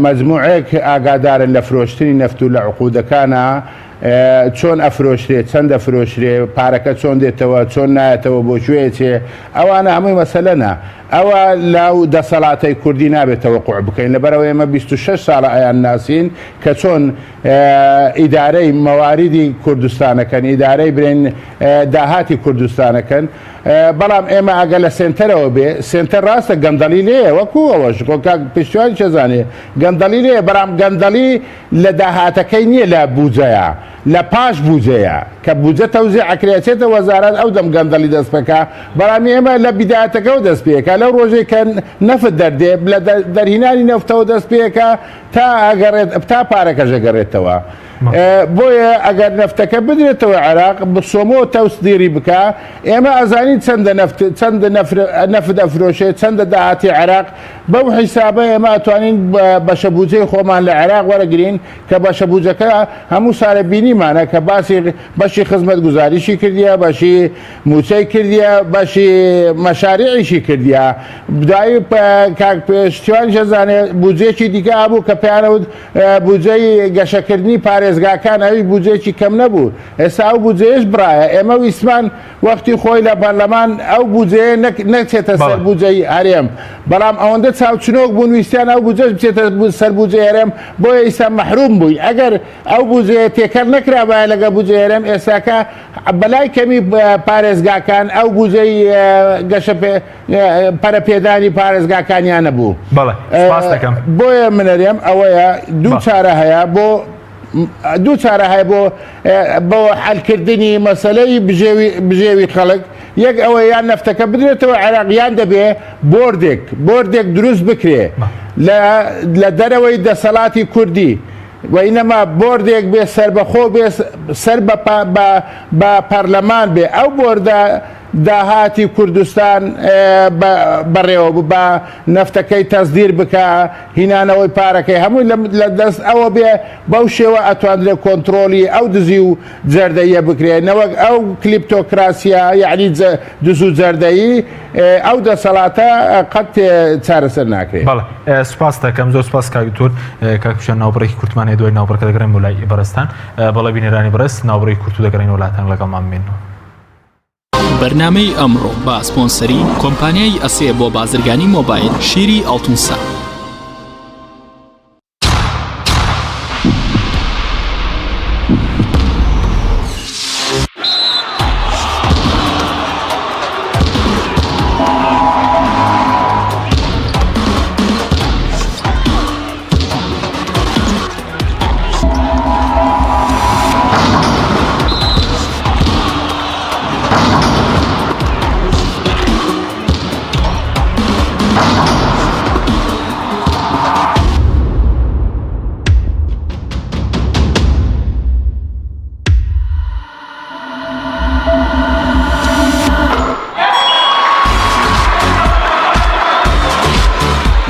G: مەجموعێک ئاگادارن لە فرۆشتنی نەفت و لە عقودەکانە چۆن ئەفرۆشرێ چەند ئەفرۆشرێ پارەکە چۆن دێتەوە چۆن نایەتەوە بۆ کوێ چێ ئەوانە هەمووی مەسەلەنە ئەوە لەو دەسەڵاتەی کوردی نابێت تەوەقع بکەین لەبەرەوە ئێمە 26 ساڵە ئەیان ناسین کە چۆن ئیدارەی مەواریدی کوردستانەکەن ئیدارەی برێن داهاتی کوردستانەکەن بەڵام ئێمە ئەگەر لە سێنتەرەوە بێ سێنتەر ڕاستە گەندەڵی لێیە وەکو ئەوەش خۆ کاک پشتیوانی چێزانێ گەندەڵی لێیە بەڵام گەندەڵی لە داهاتەکەی نییە لە بوجەیە لە پاش بوجەیە کە بوجە تەوزیع ئەکرێ ئەچێتە وەزارەت ئەو دەم گەندەڵی دەست پێکا بەڵام ئێمە لە بیدایەتەکەوە دەست پێکا لەو ڕۆژەی کە نەفت دەردێ لە دەرهینانی نەفتەوە دەست پێکا تا ئەگەڕێت تا پارەکەش ئەگەڕێتەوە. بۆیە ئەگەر نەفتەکە بدرێتەوە عێراق بسۆمۆ تەوسدیری بکە ئێمە ئەزانین چەندە نەفت چەندە نەفت ئەفرۆشێ چەندە داهاتی عێراق بەو حیسابە ئێمە ئەتوانین بەشە بودجەی خۆمان لە عێراق وەرەگرین کە بەشە بودجەکە هەموو سارە بینیمانە کە باسی بەشی خزمەتگوزاریشی کردیە بەشی موچەی کردیە بەشی مەشاریعیشی کردیە دوایی کاک پشتیوانیش ئەزانێ بودجەیەکی دیکە هەبوو کە پێیانەوت بودجەی گەشەکردنی پارێزگاکان ئەویش بودجەیەکی کەم نەبوو ئێستا ئەو بودجەیەش بڕایە ئێمە ویستمان وەختی خۆی لە پەرلەمان ئەو بودجەیە نەچێتە سەر بودجەی هەرێم بەڵام ئەوەندە چاوچنۆک بوون ویستیان ئەو بودجەش بچێتە سەر بودجەی هەرێم بۆیە ئیستا مەحروم بووین ئەگەر ئەو بودجەیە تێکەڵ نەکرابایە لەگەڵ بودجەی هەرێم ئێستاکە بەلای کەمی پارێزگاکان ئەو بودجەی گەشە پەرەپێدانی پارێزگاکانیان نەبوو.
A: بەڵێ سپاست دەکەم.
G: بۆیە من ئەرێم ئەوەیە دوو چارە هەیە بۆ دوو چارە هەیە بۆ بۆ حەلکردنی مەسەلەی بژێوی بژێوی خەڵک یەک ئەوە یان نەفتەکە بدرێتەوە عێراق یان دەبێ بۆردێک بۆردێک دروست بکرێ لە لە دەرەوەی دەسەڵاتی کوردی وەینەما بۆردێک بێ سەربەخۆ بێ سەر بە بە پەرلەمان بێ ئەو بۆردە داهاتی کوردستان بەڕێوە ببا، نەفتەکەی تەسدیر بکا، هینانەوەی پارەکەی هەمووی لە دەست ئەوە بێ، بەو شێوە ئەتواندرێ کۆنترۆڵی ئەو دزی و جەردەییە بکرێ، نەوەک ئەو کلیپتۆکراسیە یەعنی دز و جەردەیی ئەو دەسەڵاتە قەت چارەسەر ناکرێ.
A: بەڵێ سوپاست دەکەم زۆر سوپاس کاک دکتۆر. کاک پشیان ناوبڕێکی کورتمان هەیە دوای ناوبڕەکە دەگەڕێین بۆ لای بەڕێزتان. بەڵێ بینەرانی بەڕێز ناوبڕێکی کورت و دەگەڕێینەوە لاتان لەگەڵمان بمێننەوە.
I: بەرنامەی ئەمڕۆ بە سپۆنسەری کۆمپانیای ئەسێ بۆ بازرگانی مۆبایل شیری ئاڵتونسا.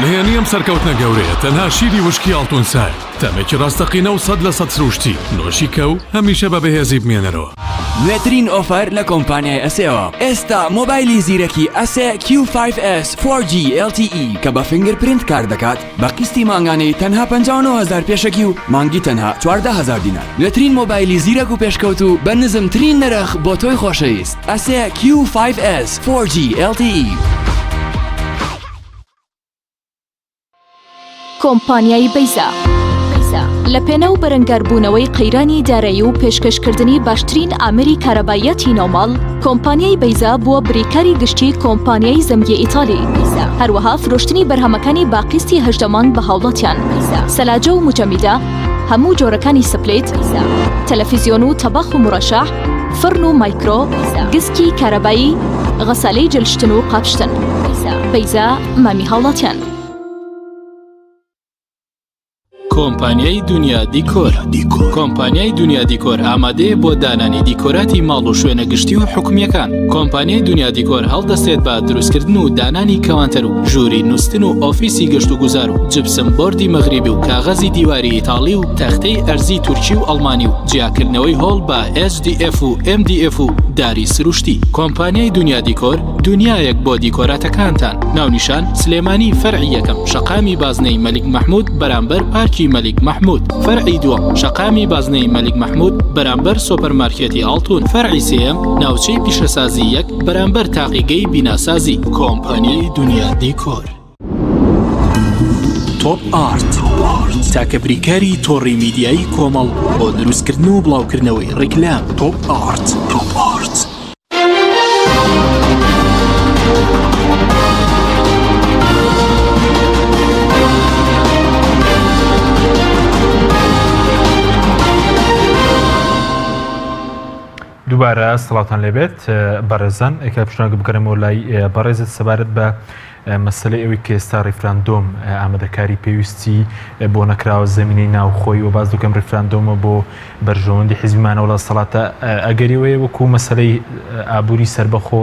J: نهێنی ئەم سەرکەوتنە گەورەیە تەنها شیری وشکی ئاڵتونسایە، تامێکی ڕاستەقینە و 100% سروشتی، نۆشی کە و هەمیشە بە بەهێزی بمێنەرەوە.
K: نوێترین ئۆفەر لە کۆمپانیای ئەسێوە ئێستا مۆبایلی زیرەکی ئەسێ Q5S 4G LTE کە بە fingerprint کار دەکات بە قیستی مانگانەی تەنها 59 هەزار پێشەکی و مانگی تەنها 14 هەزار دینار نوێترین مۆبایلی زیرەک و پێشکەوتوو بە نزمترین نرخ بۆ تۆی خۆشەویست ئەسێ Q5S 4G LTE.
L: کۆمپانیای بەیزا لە پێناو بەرەنگاربوونەوەی قەیرانی دارایی و پێشکەشکردنی باشترین ئامێری کارەباییاتی ناوماڵ، کۆمپانیای بەیزا بووە بریکاری گشتی کۆمپانیای زەمگی ئیتالی. هەروەها فرۆشتنی بەرهەمەکانی بە قیستی 18 مانگ بە هاوڵاتیان. سەلاجە و موجەمیدە، هەموو جۆرەکانی split، تەلەفیزیۆن و تەباخ و مورەشەح، فڕن و مایکرۆ، گسکی کارەبایی، غەسالەی جلشتن و قاپشتن. بەیزا مامی هاوڵاتیان.
I: کۆمپانیای دونیا دیکۆر کۆمپانیای دونیا دیکۆر ئامادەیە بۆ دانانی دیکۆراتی ماڵ و شوێنە گشتی و حکومییەکان. کۆمپانیای دونیا دیکۆر هەڵدەستێت بە دروستکردن و دانانی کەوانتەر و ژووری نووستن و ئۆفیسی گەشتوگوزار و جپسم بۆردی مەغریبی و کاغەزی دیواری ئیتاڵی و تەختەی ئەرزی تورکی و ئەڵمانی و جیاکردنەوەی هۆڵ بە HDF و MDF و داری سروشتی. کۆمپانیای دونیا دیکۆر دونیایەک بۆ دیکۆراتەکانتان. ناونیشان، سلێمانی فەرعی یەکەم شەقامی بازنەی مەلیک مەحمود بەرامبەر پارکی مەلیک مەحمود فەرعی دووەم شەقامی بازنەی مەلیک مەحمود بەرامبەر سۆپەرمارکێتی ئاڵتون فەرعی سێیەم ناوچەی پیشەسازی یەک بەرامبەر تاقیگەی بیناسازی. کۆمپانیای دونیا دیکۆر. تۆپ ئارت تاکە بریکاری تۆڕی میدیایی کۆمەڵ بۆ دروستکردن و بڵاوکردنەوەی ڕیکلام تۆپ ئارت. تۆپ ئارت.
A: دووبارە سڵاوتان لێبێت بەڕێزان کە پشتانگە بگەڕێمەوە لای بەڕێزت سەبارەت بە. مەسەلەی ئەوەی کە ئێستا ڕیفراندۆم ئامادەکاری پێویستی بۆ نەکراوە زەمینەی ناوخۆی و باس دەکەم ڕیفراندۆمە بۆ بەرژەوەندی حیزبی مانەوە لە دەسەڵاتە ئەگەری وەیە وەکو مەسەلەی ئابووری سەربەخۆ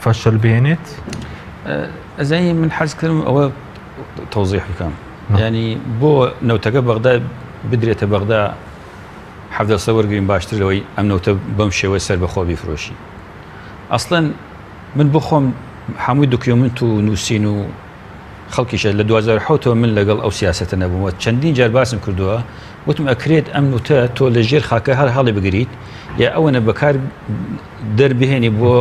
A: فەشەل بهێنێت؟
H: ئەزانی من حەز کردم ئەوە تەوزیح بکەم ینی بۆ نەوتەکە بەغدا بدرێتە بەغدا حەڤدە سە وەرگین باشتر لەوەی ئەم نەوتە بەم شێوەی سەر بەخۆ بیفرۆشی ئەسڵەن من بۆ خۆم هەمووی document و نووسین و خەڵکیشە لە 2007 ەوە من لەگەڵ ئەو سیاسەتە نەبووم و چەندین جار باسم کردووە وتم ئەکرێت ئەم نوتە تۆ لە ژێر خاکە هەر هەڵی بگریت یا ئەوەنە بەکار دەربهێنی بۆ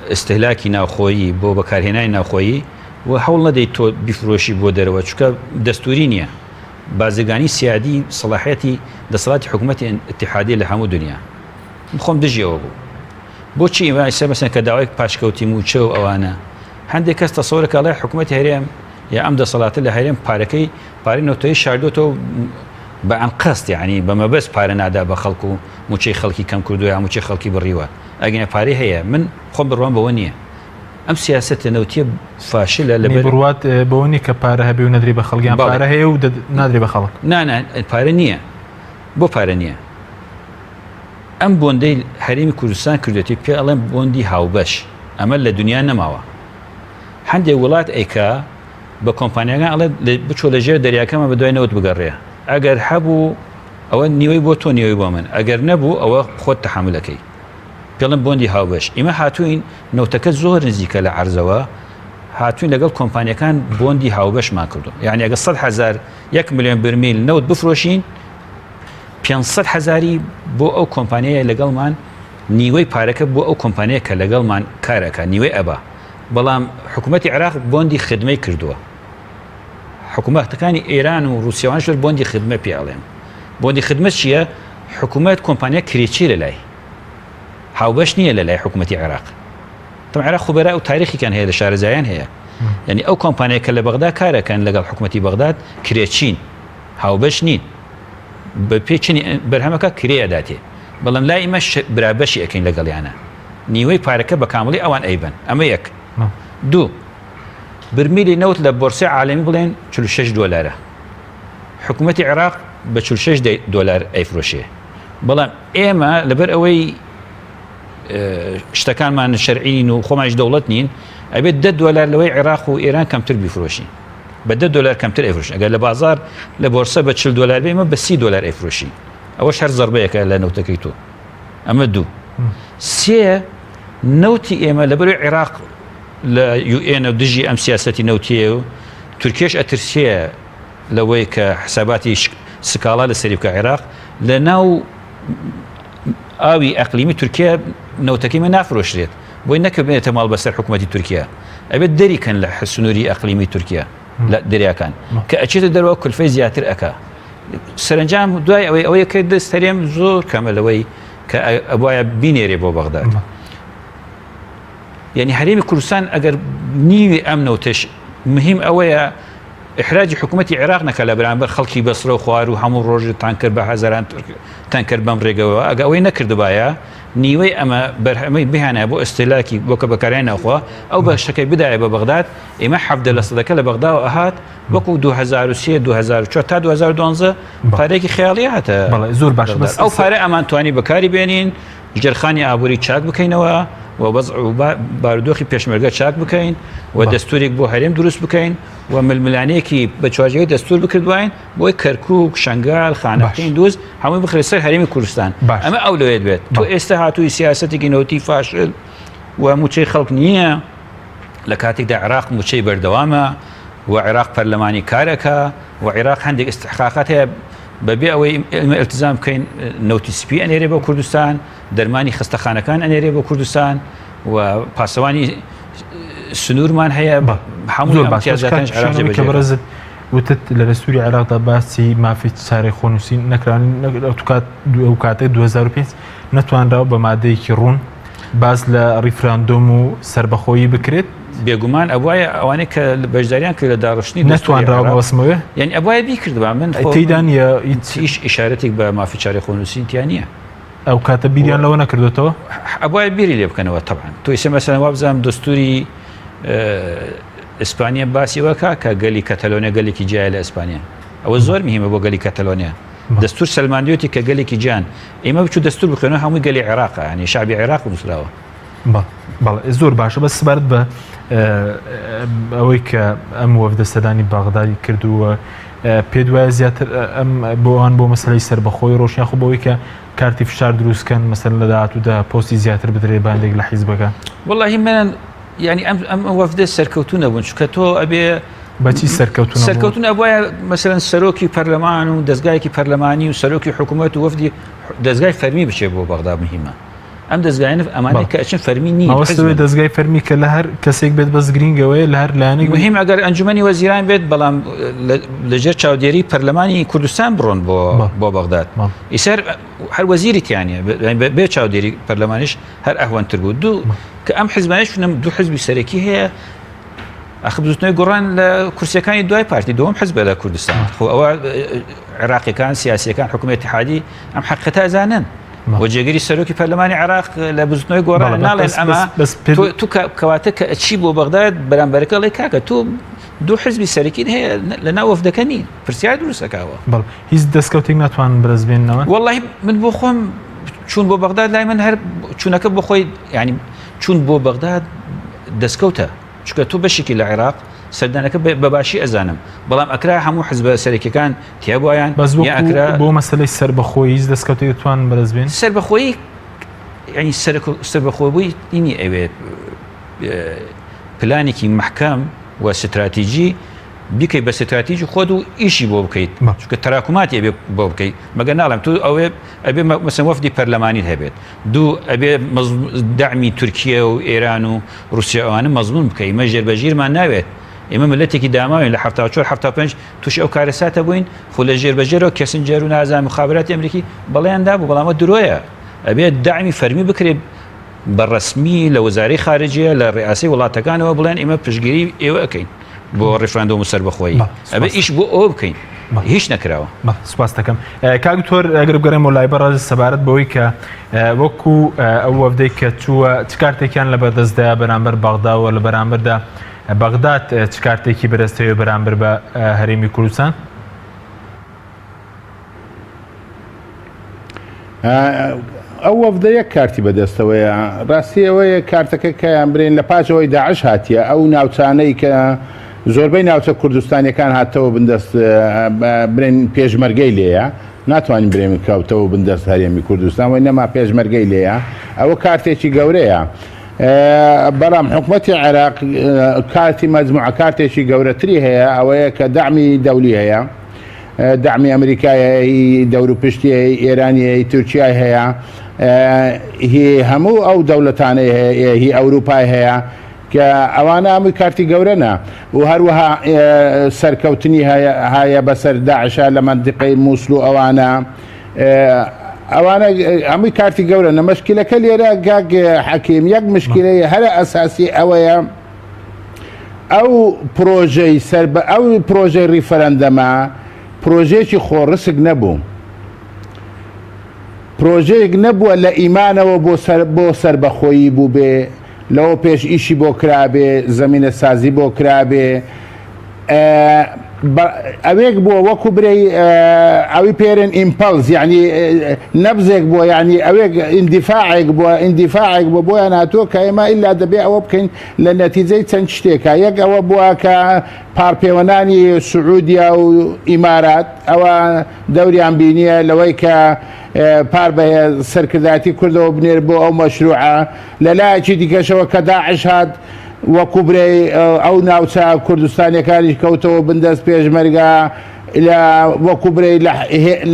H: ئیستهلاکی ناوخۆیی بۆ بەکارهێنانی ناوخۆیی و هەوڵ نەدەیت تۆ بیفرۆشی بۆ دەرەوە چونکە دەستوری نییە بازرگانی سیادی سەڵاحیەتی دەسەڵاتی حکوومەتی ئیتیحادیە لە هەموو دنیا من خۆم دژی ئەوە بوو بۆچی ئێمە ئێستا مەسەن کە داوای پاشکەوتی مووچە و ئەوانە هەندێک کەس تەسەورە کە ئەڵێ حکوومەتی هەرێم یا ئەم دەسەڵاتە لە هەرێم پارەکەی پارەی نەوتەی شاردۆتەوە بە ئەنقەست یعنی بە مەبەست پارە نادا بە خەڵک و مووچەی خەڵکی کەم کردووە یا مووچەی خەڵکی بڕیوە ئەگەنە پارەی هەیە من خۆم بڕوام بەوە نییە ئەم سیاسەتە نەوتیە فاشلە لە
A: بڕوات بەوە نییە کە پارە هەبێ و نەدری بە خەڵک یان پارە هەیە و نادرێ بە خەڵک
H: نا نا پارە نییە بۆ پارە نییە ئەم بۆندەی هەرێمی کوردستان کردێتی پێ ئەڵێن بۆندی هاوبەش ئەمە لە دنیا نەماوە هەندێک وڵات ئەیکا بە کۆمپانیاکان ئەڵێ بچۆ لە ژێر دەریاکەمە بە دوای نەوت بگەڕێ ئەگەر هەبوو ئەوە نیوەی بۆ تۆ نیوەی بۆ من ئەگەر نەبوو ئەوە خۆت تەحەمولەکەی پێڵم بۆندی هاوبەش ئیمە هاتوین نەوتەکە زۆر نزیکە لە عەرزەوە هاتوین لەگەڵ کۆمپانیەکان بۆندی هاوبەشمان کردو یعنی ئەگە 100 هزار یەک ملیۆن برمیل نەوت بفرۆشین 500 هزاری بۆ ئەو کۆمپانیای لەگەڵمان نیوەی پارەکە بۆ ئەو کۆمپانیە کە لەگەڵمان کارەکە نیوەی ئەبا بەڵام حکوومەتتی عراق بۆندی خدمەی کردووە حکوومەتەکانی ئێران و رووسیاوان شتر بۆندی خدمە پێ ئەڵێن بۆندی خدمە چییە حکوومەت کۆمپانیا کرێچی لە لای هاوبەش نییە لە لای حکوومەتی عێراق تم عێراق خوبەرا و تاریخیان هەیە لە شارەزایان هەیە یعنی ئەو کۆمپانیا کە لە بەغدا کارەکەن لەگەڵ حکوومەتی بەغداد کرێچین هاوبەش نین بە پێچنی بەرهەمەکە کرێ ئەداتێ بەڵام لای ئمە برابەشی ئەەکەین لەگەڵیانە نیوەی پارەکە بە کامڵی ئەوان ئەیبن ئەمە یەک دوو برمیلی نەوت لە بۆرسەی عالەمی بڵێن 46 دۆلارە حکوومەتی عێراق بە 46 دۆلار ئەیفرۆشێ بەڵام ئێمە لەبەر ئەوەی شتەکانمان شەرعین و خۆمانش دەوڵەت نین ئەبێت دە دۆلار لەوەی عێراق و ئێران کەمتر بیفرۆشین بە دە دۆلار کەمتر ئەیفرۆشین ئەگەر لە بازار لە بۆرسە بە 40 دۆلار بێ ئێمە بە 30 دۆلار ئەیفرۆشین ئەوەش هەر زەربەیەکە لە نەوتەکەی تۆ ئەمە دوو سێ نەوتی ئێمە لەبەرەوەی عێراق لە UN و دژی ئەم سیاسەتی نەوتیە و تورکیەش ئەترسێ لەوەی کە حساباتی سکاڵا لەسەری بکە عێراق لە ناو ئاوی ئەقلیمی تورکیا نەوتەکەی مە نافرۆشرێت بۆی نەکەبێتە ماڵ بەسەر حکوومەتی تورکیا ئەبێت دەریکەن لە سنووری ئەقلیمی تورکیا لە دەریاکان کە ئەچێتە دەرەوە کولفەی زیاتر ئەک سەرنجام دوای ئەوەی ئەوەیە کە دەست هەرێم زۆر کەمە لەوەی کە ئەبواە بینێرێ بۆ بەغداد. یعنی هەرێمی کوردستان ئەگەر نیوی ئەم نەوتەش مهم ئەوەیە ئیحراجی حکوومەتی عێراق نەکە لە بەرامبەر خەڵکی بەسرە و خوار و هەموو ڕۆژی تانکەر بە هەزاران تانکەر بەم ڕێگەوە ئەگە ئەوەی نەکردبایە نیوەی ئەمە بەرهەمەی بهانە بۆ ئەستێلاکی بۆ کە بەکارای ناوخۆ ئەو بەشەکەی بدایە بە بەغداد ئێمە حەڤدە لە سەدەکە لە بەغداوە ئەهات وەکو 2003 2004 تا 2012 پارێکی خیاڵی هاتە
A: زۆر باش
H: ئەو پارە ئەمان توانی بەکاری بێنین ژێرخانی ئابووری چاک بکەینەوە و وەزع و بارودۆخی پێشمەرگە چاک بکەین و دەستورێک بۆ هەرێم دروست بکەین و ململانێکی بە چوارچێوەی دەستور بکردواین بۆی کەرکوک، شەنگال، خانەقین، دوز هەمووی بخرێت سەر هەرێمی کوردستان ئەمە ئەولەویەت بێت تۆ ئێستا هاتووی سیاسەتێکی نەوتی فاشل و موچەی خەڵک نییە لە کاتێکدا عێراق موچەی بەردەوامە و عێراق پەرلەمانی کارەکە و عێراق هەندێک ئیستحقاقات هەیە بەبێ ئەوەی ئێمە ئیلتزام بکەین نەوتی سپی ئەنێرێ بۆ کوردستان، دەرمانی خەستەخانەکان ئەنێرێ بۆ کوردستان و پاسەوانی سنوورمان هەیە هەموو
A: زۆر باش کە بەڕێزت وتت لە دەستوری عێراقدا باسی مافی چارەی خۆنووسین نەکران ئەو کاتێک 2005 نەتوانراوە بە مادەیەکی ڕوون باس لە ڕیفراندۆم و سەربەخۆیی بکرێت؟
H: بێگومان ئەبوایە ئەوانەی کە بەشداریان کرد لە داڕشتنی
A: نەتوانراوە مەبەستمەوێ
H: یعنی ئەبوایە بیکردبا من
A: تێدا نییە
H: هیچ ئیشارەتێک بە مافی چارەی خۆنووسین تیا نییە.
A: ئەو کاتە بیریان لەوە نەکردوێتەوە؟
H: ئەبوایە بیری لێ بکەنەوە تەبعەن تۆ ئیسە مەسەلەن وابزانم دەستوری. ئیسپانیا باسی وەکا کە گەلی کەتەلۆنیا گەلێکی جیایە لە ئیسپانیا ئەوە زۆر مهمە بۆ گەلی کەتەلۆنیا دەستور سەلماندوێتی کە گەلێکی جیان ئێمە بچوو دەستور بخوێنەوە هەمووی گەلی عێراقە ینی شعبی عێراق نووسراوە
A: زۆر باشە بە سبارەت بە ئەوەی کە ئەم وەفدە سەدانی بەغدای کردووە پێ دوایە زیاتر ئەم بۆوان بۆ مەسلەی سەربەخۆی ڕۆشیان خۆ بەوەی کە کارتی فشار دروستکەن مەسەر لە داهاتوودا پۆستی زیاتر بدرێ باندێک لە حیزبەکە
H: وەڵاهی من یعنی ئەم ئەم وەفدە سەرکەوتو نەبوون چونکە تۆ ئەبێ
A: بەچی سەرکەوتو
H: سەرکەوتون ئەبواە مەسەرەن سەرۆکی پەرلەمان و دەستگایەکی پەرلەمانی و سەرۆکی حکوومەت و وەفدی دەستگای فەرمی بچێ بۆ بەغدا مهمە ئەم دەستگایانە ئەمانە کە ئەچن فەرمی نین
A: دەستگای فەرمی کە لە هەر کەسێک بێت بەس گرینگەوەی لە هەر لایەنێک
H: مهم ئەگەر ئەنجومەنی وەزیران بێت بەڵام لەژێر چاودێری پەرلەمانی کوردستان بڕۆن بۆ بۆ بەغداد ئیسەر هەر وەزیری تیانە بێ چاودێری پەرلەمانیش هەر ئەهوەنتر بوو دوو کە ئەم حزبانەش دوو حزبی سەرەکی هەیە ئەخ بزوتنەوەی گۆڕان لە کورسیەکانی دوای پارتی دووەم حزبە لە کوردستان خۆ ئەوە عێراقیەکان سیاسیەکان حکوومەت اتحادی ئەم حقیقەتە ئەزانن و جێگری سەرۆکی پەرلەمانی عێراق لە بزوتنەوەی گۆڕان ناڵێن ئەمە تو کەواتە کە چی بۆ بەغداد بەرامبەرەکە ڵێ کاکە تۆ دوو حزبی سەرەکی هەیە لە ناو وەفدەکە نین پرسیار دروستەکەەوە
A: بەڵ هیچ دەستکەوتێک ناتوانن بەدەست بێننەوە
H: وەڵی من بۆ خۆم چوون بۆ بەغداد لای من هەر چوونەکە بۆ خۆی ینی چوون بۆ بەغداد دەستکەوتە چونکە تۆ بەشێکی لە عێراق سەردانەکە بە باشی ئەزانم بەڵام ئەکرا هەموو حزبە سەرەکیەکان تیابوایان
A: بەس ئەکرا بۆ مەسەلەی سەربەخۆیی هیچ دەستکەوتێک دەتوانن بەدەست بێن
H: سەربەخۆیی یعنی سەربەخۆبووی ئینی ئەوێت پلانێکی محکەم و ستراتیجی بیکەی بە ستراتیجی خۆت و ئیشی بۆ بکەیت چونکە تەراکوماتی ئەبێ بۆ بکەیت مەگەر ناڵێم تو ئەوێ ئەبێ مەسەن وەفدی پەرلەمانیت هەبێت دوو ئەبێ دەعمی تورکیە و ئێران و رووسیا ئەوانە مەزمون بکەی ئمە ژێر بەژیرمان ناوێت ئێمە ملەتێکی داماوین لە 74 75 تووشی ئەو کارەساتە بووین خۆ لە ژێر بەژێرەوە کێسنجەر و نازان مخابراتی ئەمریکی بەڵێیان دابوو بەڵامە درۆیە ئەبێت دەعمی فەرمی بکرێت بە ڕەسمی لە وەزارەی خارجیە لە ڕئاسی وڵاتەکانەوە بڵێن ئێمە پشتگیری ئێوە ئەکەین بۆ ڕیفراندۆم و سەربەخۆیی ئەبێ ئیش بۆ ئەوە بکەین هیچ نەکراوە.
A: سپاس دەکەم کاک دکتۆر ئەگەر بگەڕێمەوە لای بەڕێز سەبارەت بەوەی کە وەکو ئەو وەفدەی کە چووە چ کارتێکیان لە بەردەستدایە بەرامبەر بەغدا و لە بەرامبەردا بەغداد چ کارتێکی بەدەستەوەی بەرامبەر بە هەرێمی کوردستان؟
G: ئەو وەفدە یەک کارتی بەدەستەوەیە ڕاستی ئەوەیە کارتەکە کەیان برێن لە پاش ئەوەی داعش هاتیە ئەو ناوچانەی کە زۆربەی ناوچە کوردستانیەکان هاتەوە بندەست برێن پێشمەرگەی لێیە ناتوانین برێن کەوتەوە بندەست هەرێمی کوردستان وەی نەما پێشمەرگەی لێیە ئەوە کارتێکی گەورەیە بەڵام حکومەتی عێراق کارتی مەجموعە کارتێکی گەورەتری هەیە ئەوەیە کە دەعمی دەولی هەیە دەعمی ئەمریکای هەیە هی دەوروپشتی هەیە ئێرانی هەیە تورکیای هەیە هی هەموو ئەو دەولەتانەی هەیە هی ئەوروپای هەیە کە ئەوانە هەمووی کارتی گەورەنە و هەروەها سەرکەوتنی هەیە بەسەر داعشە لە مەنتیقەی مووسل و ئەوانە ئەوانە هەمووی کارتی گەورە نە مشکلەکە لێرە گاگ حەکیم یەک مشکلەی هەرە ئەساسی ئەوەیە ئەو پرۆژەی سەر بە ئەو پرۆژەی ڕیفەرەندەمە پرۆژەیەکی خۆڕسک نەبوو. پرۆژەیەک نەبووە لە ئیمانەوە بۆ سەر بۆ سەربەخۆیی بووبێ، لەوە پێش ئیشی بۆ کرابێ، زەمینە سازی بۆ کرابێ. ئەوێک بووە وەکو برێی ئەوی پێرێن ئیمپەڵس یعنی نەبزێک بووە یعنی ئەوێک ئیندیفاعێک بووە ئیندیفاعێک بووە بۆیان هاتووە کە ئێمە ئیلا دەبێ ئەوە بکەین لە نەتیجەی چەند شتێکە یەک ئەوە بووە کە پاڵپێوەنانی سعودیا و ئیمارات ئەوە دەوریان بینیە لەوەی کە پار بە سەرکردایەتی کوردەوە بنێر بۆ ئەو مەشروعە لەلایەکی دیکەشەوە کە داعش هات وەکو برێی ئەو ناوچە کوردستانیەکانیش کەوتەوە بندەست پێشمەرگە لە وەکو برێی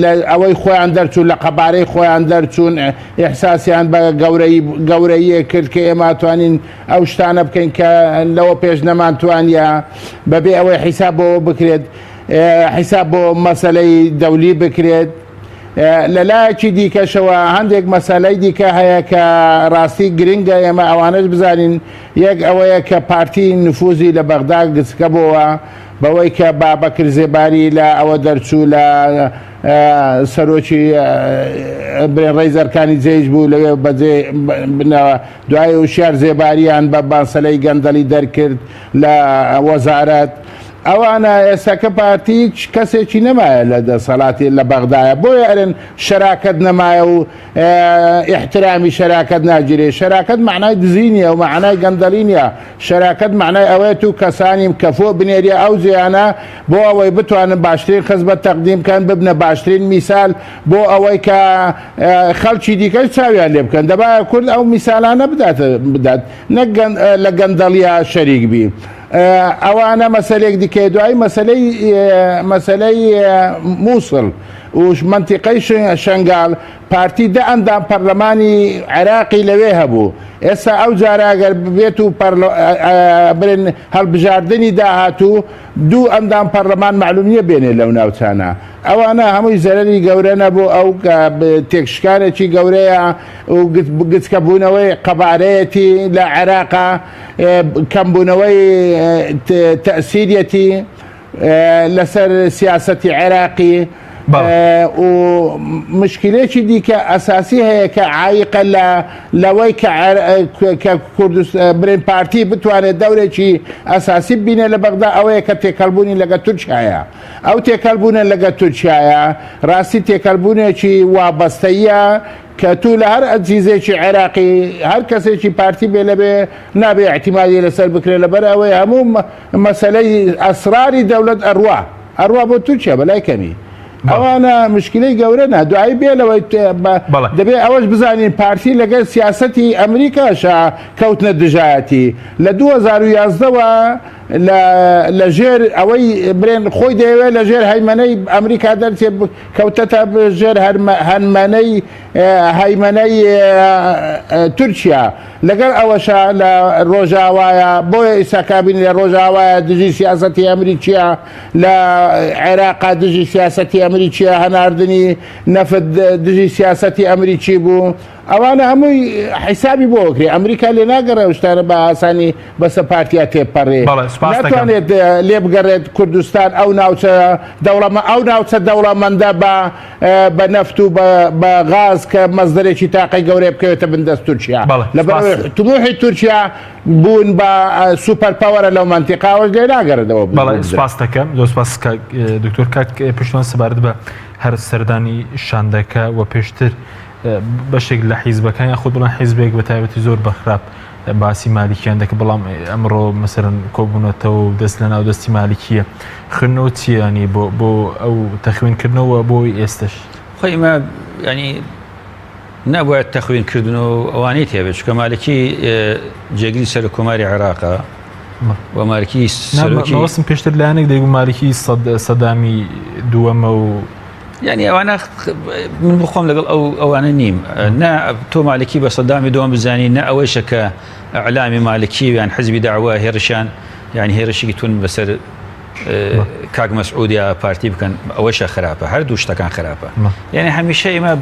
G: لە ئەوەی خۆیان دەرچوون لە قەبارەی خۆیان دەرچوون ئیحساسیان بە گەورەی گەورەییە کرد کە ئێمە توانین ئەو شتانە بکەین کە لەوە پێش نەمانتوانیە بەبێ ئەوەی حیساب بۆ بکرێت حیساب بۆ مەسەلەی دەولی بکرێت لە لایەکی دیکەشەوە هەندێک مەسەلەی دیکە هەیە کە ڕاستی گرنگە ئێمە ئەوانەش بزانین یەک ئەوەیە کە پارتی نفوزی لە بەغدا گچکە بۆوە. بەوەی کە بابەکر زێباری لە ئەوە دەرچوو لە سەرۆکی برێن ڕێی زەرکانی جێیش بوو لەوێ بەجێ دوای وشیار زێباریان بە بانسەلەی گەندەڵی دەرکرد لە وەزارەت ئەوانە ئێستاکە پارتی هیچ کەسێکی نەمایە لە دەسەڵاتی لە بەغدایە بۆیە ئەرێن شەراکەت نەمایە و ئیحترامی شەراکەت ناگیرێ شەراکەت مەعنای دزی نییە و مەعنای گەندەڵی نییە شەراکەت مەعنای ئەوەیە تو کەسانی کەفۆ بنێریە ئەو جێیانە بۆ ئەوەی بتوانن باشترین خزمەت تەقدیم بکەن ببنە باشترین میسال بۆ ئەوەی کە خەڵکی دیکەش چاویان لێ بکەن دەبایە کورد ئەو میسالانە بدات بدات نەک لە گەندەڵیە شەریک بی ئەوانە مەسەلێک دیکەیە دوایی مەسەلەی مەسەلەی مووسڵ و مەنتیقەی شەنگال پارتی دە ئەندام پەرلەمانی عێراقی لەوێ هەبوو ئێستا ئەو جارە ئەگەر بێت و برن هەڵبژاردنی داهاتوو دوو ئەندام پەرلەمان معلوم نییە بێنێ لەو ناوچانە ئەوانە هەمووی زەرەری گەورە نەبوو ئەو تێکشکانێکی گەورەیە و گچکەبوونەوەی قەبارەیەتی لە عێراقا کەمبوونەوەی تەئسیریەتی لەسەر سیاسەتی عێراقی و مشکلێکی دیکە ئەساسی هەیە کە عایقە لە لەوەی کە کوردست برێن پارتی بتوانێت دەورێکی ئەساسی بینێ لە بەغدا ئەوەیە کە تێکەڵبوونی لەگە تورکایە ئەو تێکەڵبوونە لەگە تورکایە ڕاستی تێکەڵبوونێکی وابەستەیە کە تو لە هەر ئەجیزێکی عێراقی هەر کەسێکی پارتی بێ لەبێ نابێ ئیعتیمادی لەسەر بکرێ لەبەر ئەوەی هەموو مەسەلەی ئەسراری دەولەت ئەڕوا ئەڕوا بۆ تورکیا بەلای کەمی ئەوانە مشکلەی گەورە نا دوایی بێ لەوەی دەبێ ئەوەش بزانین پارتی لەگەر سیاسەتی ئەمریکاشا کەوتنە دژایەتی لە 2011ەوە لە ژێر ئەوەی برێن خۆی دەیەوێت لە ژێر هەیمەنەی ئەمریکا دەرچێ کەوتەتە ژێر هەرمەنەی هەیمەنەی تورکیا لەگەڵ ئەوەشا لە ڕۆژاوایە بۆیە ئیسا کابینی لە ڕۆژاوایە دژی سیاسەتی ئەمریکیە لە عێراقا دژی سیاسەتی ئەمریکیە هەناردنی نەفت دژی سیاسەتی ئەمریکی بوو ئەوانە هەمووی حیسابی بۆ ئەکرێ ئەمریکا لێ ناگەڕێ ئەو شتانە بە ئاسانی بەسە پارتیا تێپەڕێ
A: بەڵێ سوپاس دەکەم.
G: ناتوانێت لێ بگەڕێت کوردستان ئەو ناوچە دەوڵەمە ئەو ناوچە دەوڵەمەندە بە بە نەفت و بە بە غاز کە مەسدەرێکی تاقەی گەورەیە بکەوێتە بن دەست تورکیا
A: بەڵێ
G: لەبەر
A: سوپاس.
G: ئەوەی تموحی تورکیا بوون بە super power ە لەو مەنتیقە ئەوەش لێ ناگەڕێتەوە
A: بەڵێ
G: بدرێت.
A: سوپاس دەکەم زۆر سوپاس کاک دکتۆر کاک پشتیوان سەبارەت بە هەر سەردانی شاندەکە و پێشتر بەشێک لە حیزبەکان یاخود بڵێن حیزبێک بە تایبەتی زۆر بە خراپ باسی مالیکیان دەکە بەڵام ئەمڕۆ مەسەرەن کۆبوونەتەوە و دەست لە ناو دەستی مالیکیە خوێندنەوە چیانی بۆ بۆ ئەو تەخوینکردنەوە بۆی ئێستش
H: خۆی ئمە ینی نەبووە تەخوینکردن و ئەوانەی تێبێت چکە مالکی جێگری سەر کۆماری عێراقە و مالکی
A: سەرۆکی پێشتر لایەنێک دەیگو مالکی سەدامی دووەمە و
H: یعنی ئەوانە من بخۆم لەگەڵ ئەو ئەوانە نیم نا تۆ مالکی بە سەدامی دووەم بزانی نە ئەوەیشە کە ئەعلامی مالکی یان حزبی داوە هێرشیان یعنی هێرشێکی تون بەسەر کاک مەسعود یا پارتی بکەن ئەوەشە خراپە هەردوو شتەکان خراپە یعنی هەمیشە ئێمە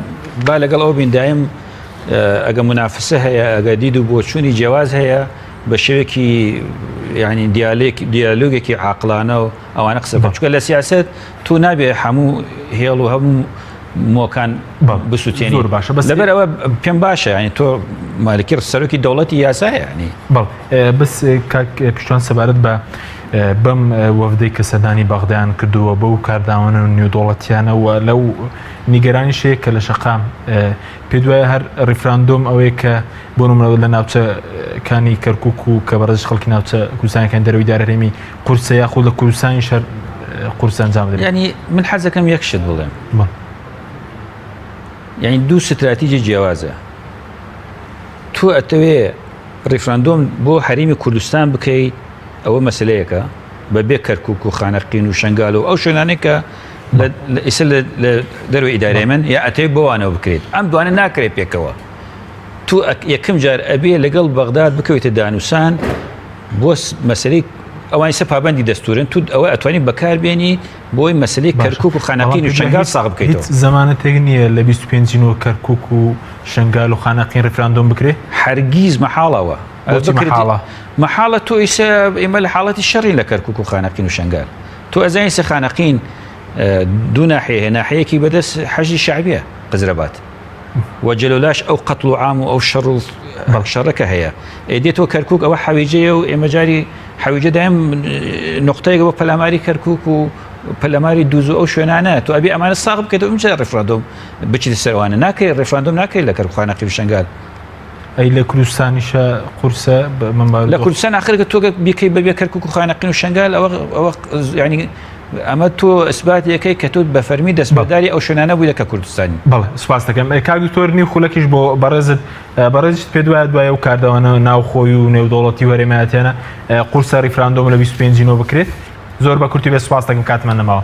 H: با لەگەڵ ئەو بین دایم ئەگە منافسە هەیە ئەگە دید و بۆچوونی جیاواز هەیە بە شێوەیەکی ینی دیالێک دیالۆگێکی عاقلانە و ئەوانە قسە بکەن چونکە لە سیاسەت تۆ نابێ هەموو هێڵ و هەموو مۆکان بسووتێنی
A: زۆر باشە بەس
H: لەبەر ئەوە پێم باشە ینی تۆ مالکی سەرۆکی دەوڵەتی یاسایە ینی
A: بەڵێ بەس کاک پشتیوان سەبارەت بە بەم وەفدەی کە سەردانی بەغدایان کردووە بەو کارداوانە و نێودەوڵەتیانە و لەو نیگەرانی شەیە کە لە شەقام پێ دوایە هەر ڕیفراندۆم ئەوەیە کە بۆ نمونە لە ناوچەکانی کەرکک و کە بەڕێز خەڵکی ناوچە کوردستانەکان دەرەوەی دار هەرێمی قورسە یاخود لە کوردستانیش هەر قورسە ئەنجام بدرێت.
H: یعنی من حەزەکەم یەک شت بڵێم یعنی دوو ستراتیجی جیاوازە تۆ ئەتەوێ ڕیفراندۆم بۆ هەرێمی کوردستان بکەیت ئەوە مەسلەیەکە بە بێ کەرکک و خانەقین و شنگال و ئەو شوێنانەی کە ئیسە لە دەروی ئیدارەی من یا ئەتەوێت بۆوانەوە بکرێت ئەم دوانە ناکرێت پێکەوە تو یەکەم جار ئەبێ لەگەڵ بەغداد بکەویتە دانوسان بۆ مەسەلەی ئەوان ئیستا پابەندی دەستورن تو ئەوە ئەتوانی بەکار بێنی بۆی مەسەلەی کەرکوک و خانەقین و شنگال ساغ بکەیتەوە.
A: هیچ زەمانەتێک نییە لە 25 نۆ کەرکوک و شنگال و خانەقین ڕیفراندۆم بکرێ؟
H: هەرگیز مەحاڵەوە.
A: بۆچی مەحاڵە؟
H: مەحاڵە تۆ ئیسە ئێمە لە حاڵەتی شەڕین لە کەرکوک و خانەقین و شنگال. تۆ ئەزانی سە خانەقین دوو ناحیە هەیە ناحیەیەکی بەدەست حەشدی شەعبیە قزرەبات و جەلۆلاش ئەو قەتڵ و عام و ئەو شەڕ و شەڕەکە هەیە ئێ دێتەوە کەرکک ئەوە حەویجەیە و ئێمە جاری حەویجە دایم نقطەیەک بۆ پەلاماری کەرکک و پەلاماری دووز و ئەو شوێنانە تۆ ئەبێ ئەمانە ساغ بکەیت و ئینجا ڕیفراندۆم بچیتە سەروانە ناکرێت ڕیفراندۆم ناکرێت لە کەرکک خانەقین و شەنگال
A: ئەی لە کوردستانیشە قورسە
H: لە کوردستان ئاخر کە تۆ بیکەی بەبێ کەرکک و خانەقین و شەنگال ئەوە ئەوە ینی ئەمە تۆ ئیسبات یەکەی کە تۆ بە فەرمی دەستبەرداری ئەو شوێنانە بووی کە کوردستانی.
A: بەڵێ سوپاس دەکەم کاک دکتۆر نیو خولەکیش بۆ بەڕێزت بەڕێزیشت پێت وایە دوای ئەو کاردانەوە ناوخۆی و نێودەوڵەتی و هەرێمایەتیانە قورسە ڕیفراندۆم لە 25 نۆ بکرێت زۆر بە کورتی بێ سوپاس دەکەم کاتمان نەماوە.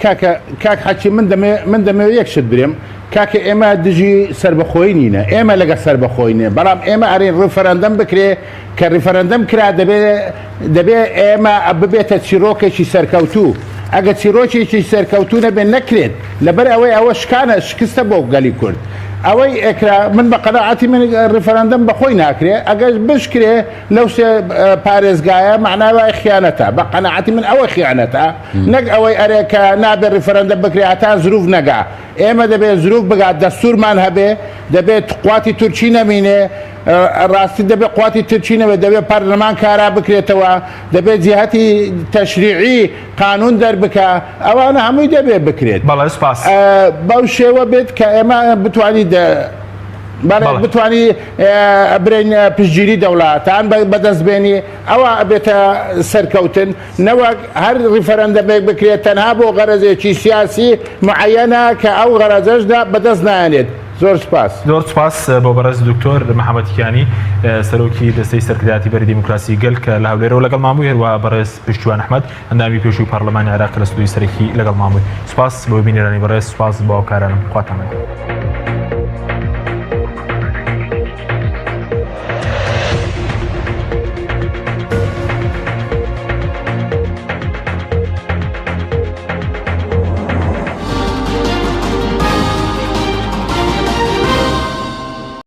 G: کاکە کاک حەکیم من دەمێ من دەمەوێ یەک شت برێم کاکە ئێمە دژی سەربەخۆی نینە ئێمە لەگە سەربەخۆی نێ بەڵام ئێمە ئەرێن ڕفەرەندەم بکرێ کە ڕیفەرەندەم کرا دەبێ دەبێ ئێمە ببێتە چیڕۆکێکی سەرکەوتوو ئەگە چیڕۆکێکی سەرکەوتوو نەبێ نەکرێت لەبەر ئەوەی ئەوە شکانە شکستە بۆ گەلی کورد ئەوەی ئەکرا من بە قەناعەتی من ڕیفەرەندەم بەخۆی ناکرێ ئەگەر بشکرێ لەو سێ پارێزگایە مەعنای وایە خیانەتە بە قەناعەتی من ئەوە خیانەتە نەک ئەوەی ئەرێ کە نابێ ڕیفەرەندەم بکرێ هەتا زروف نەگا ئێمە دەبێ زروف بگات دەستورمان هەبێ دەبێت قواتی تورکی نەمینێ ڕاستی دەبێت قواتی تورکی نەبێت دەبێت پەرلەمان کارا بکرێتەوە دەبێت جیهەتی تەشریعی قانون دەربکا ئەوانە هەمووی دەبێت بکرێت
A: بەڵێ سپاس
G: بەو شێوە بێت کە ئێمە بتوانی بتوانی برین پشتگیری دەوڵاتان بەدەست بێنی ئەوە ئەبێتە سەرکەوتن نەوەک هەر ڕیفەرەندەمێک بکرێت تەنها بۆ غەرەزێکی سیاسی معەیەنە کە ئەو غەرەزەشدا بەدەست نایەنێت. زۆر سوپاس.
A: زۆر سوپاس بۆ بەڕێز دکتۆر محەمەد کیانی سەرۆکی دەستەی سەرکردایەتی بەرەی دیموکراسی گەل کە لە هەولێرەوە لەگەڵمان بووی هەروەها بەڕێز پشتیوان ئەحمەد ئەندامی پێشووی پەرلەمانی عێراق کە لە ستۆدیۆی سەرەکی لەگەڵمان بووی سوپاس بۆ بینەرانی بەڕێز سوپاس بۆ هاوکارانم خواتان لەگەڵ.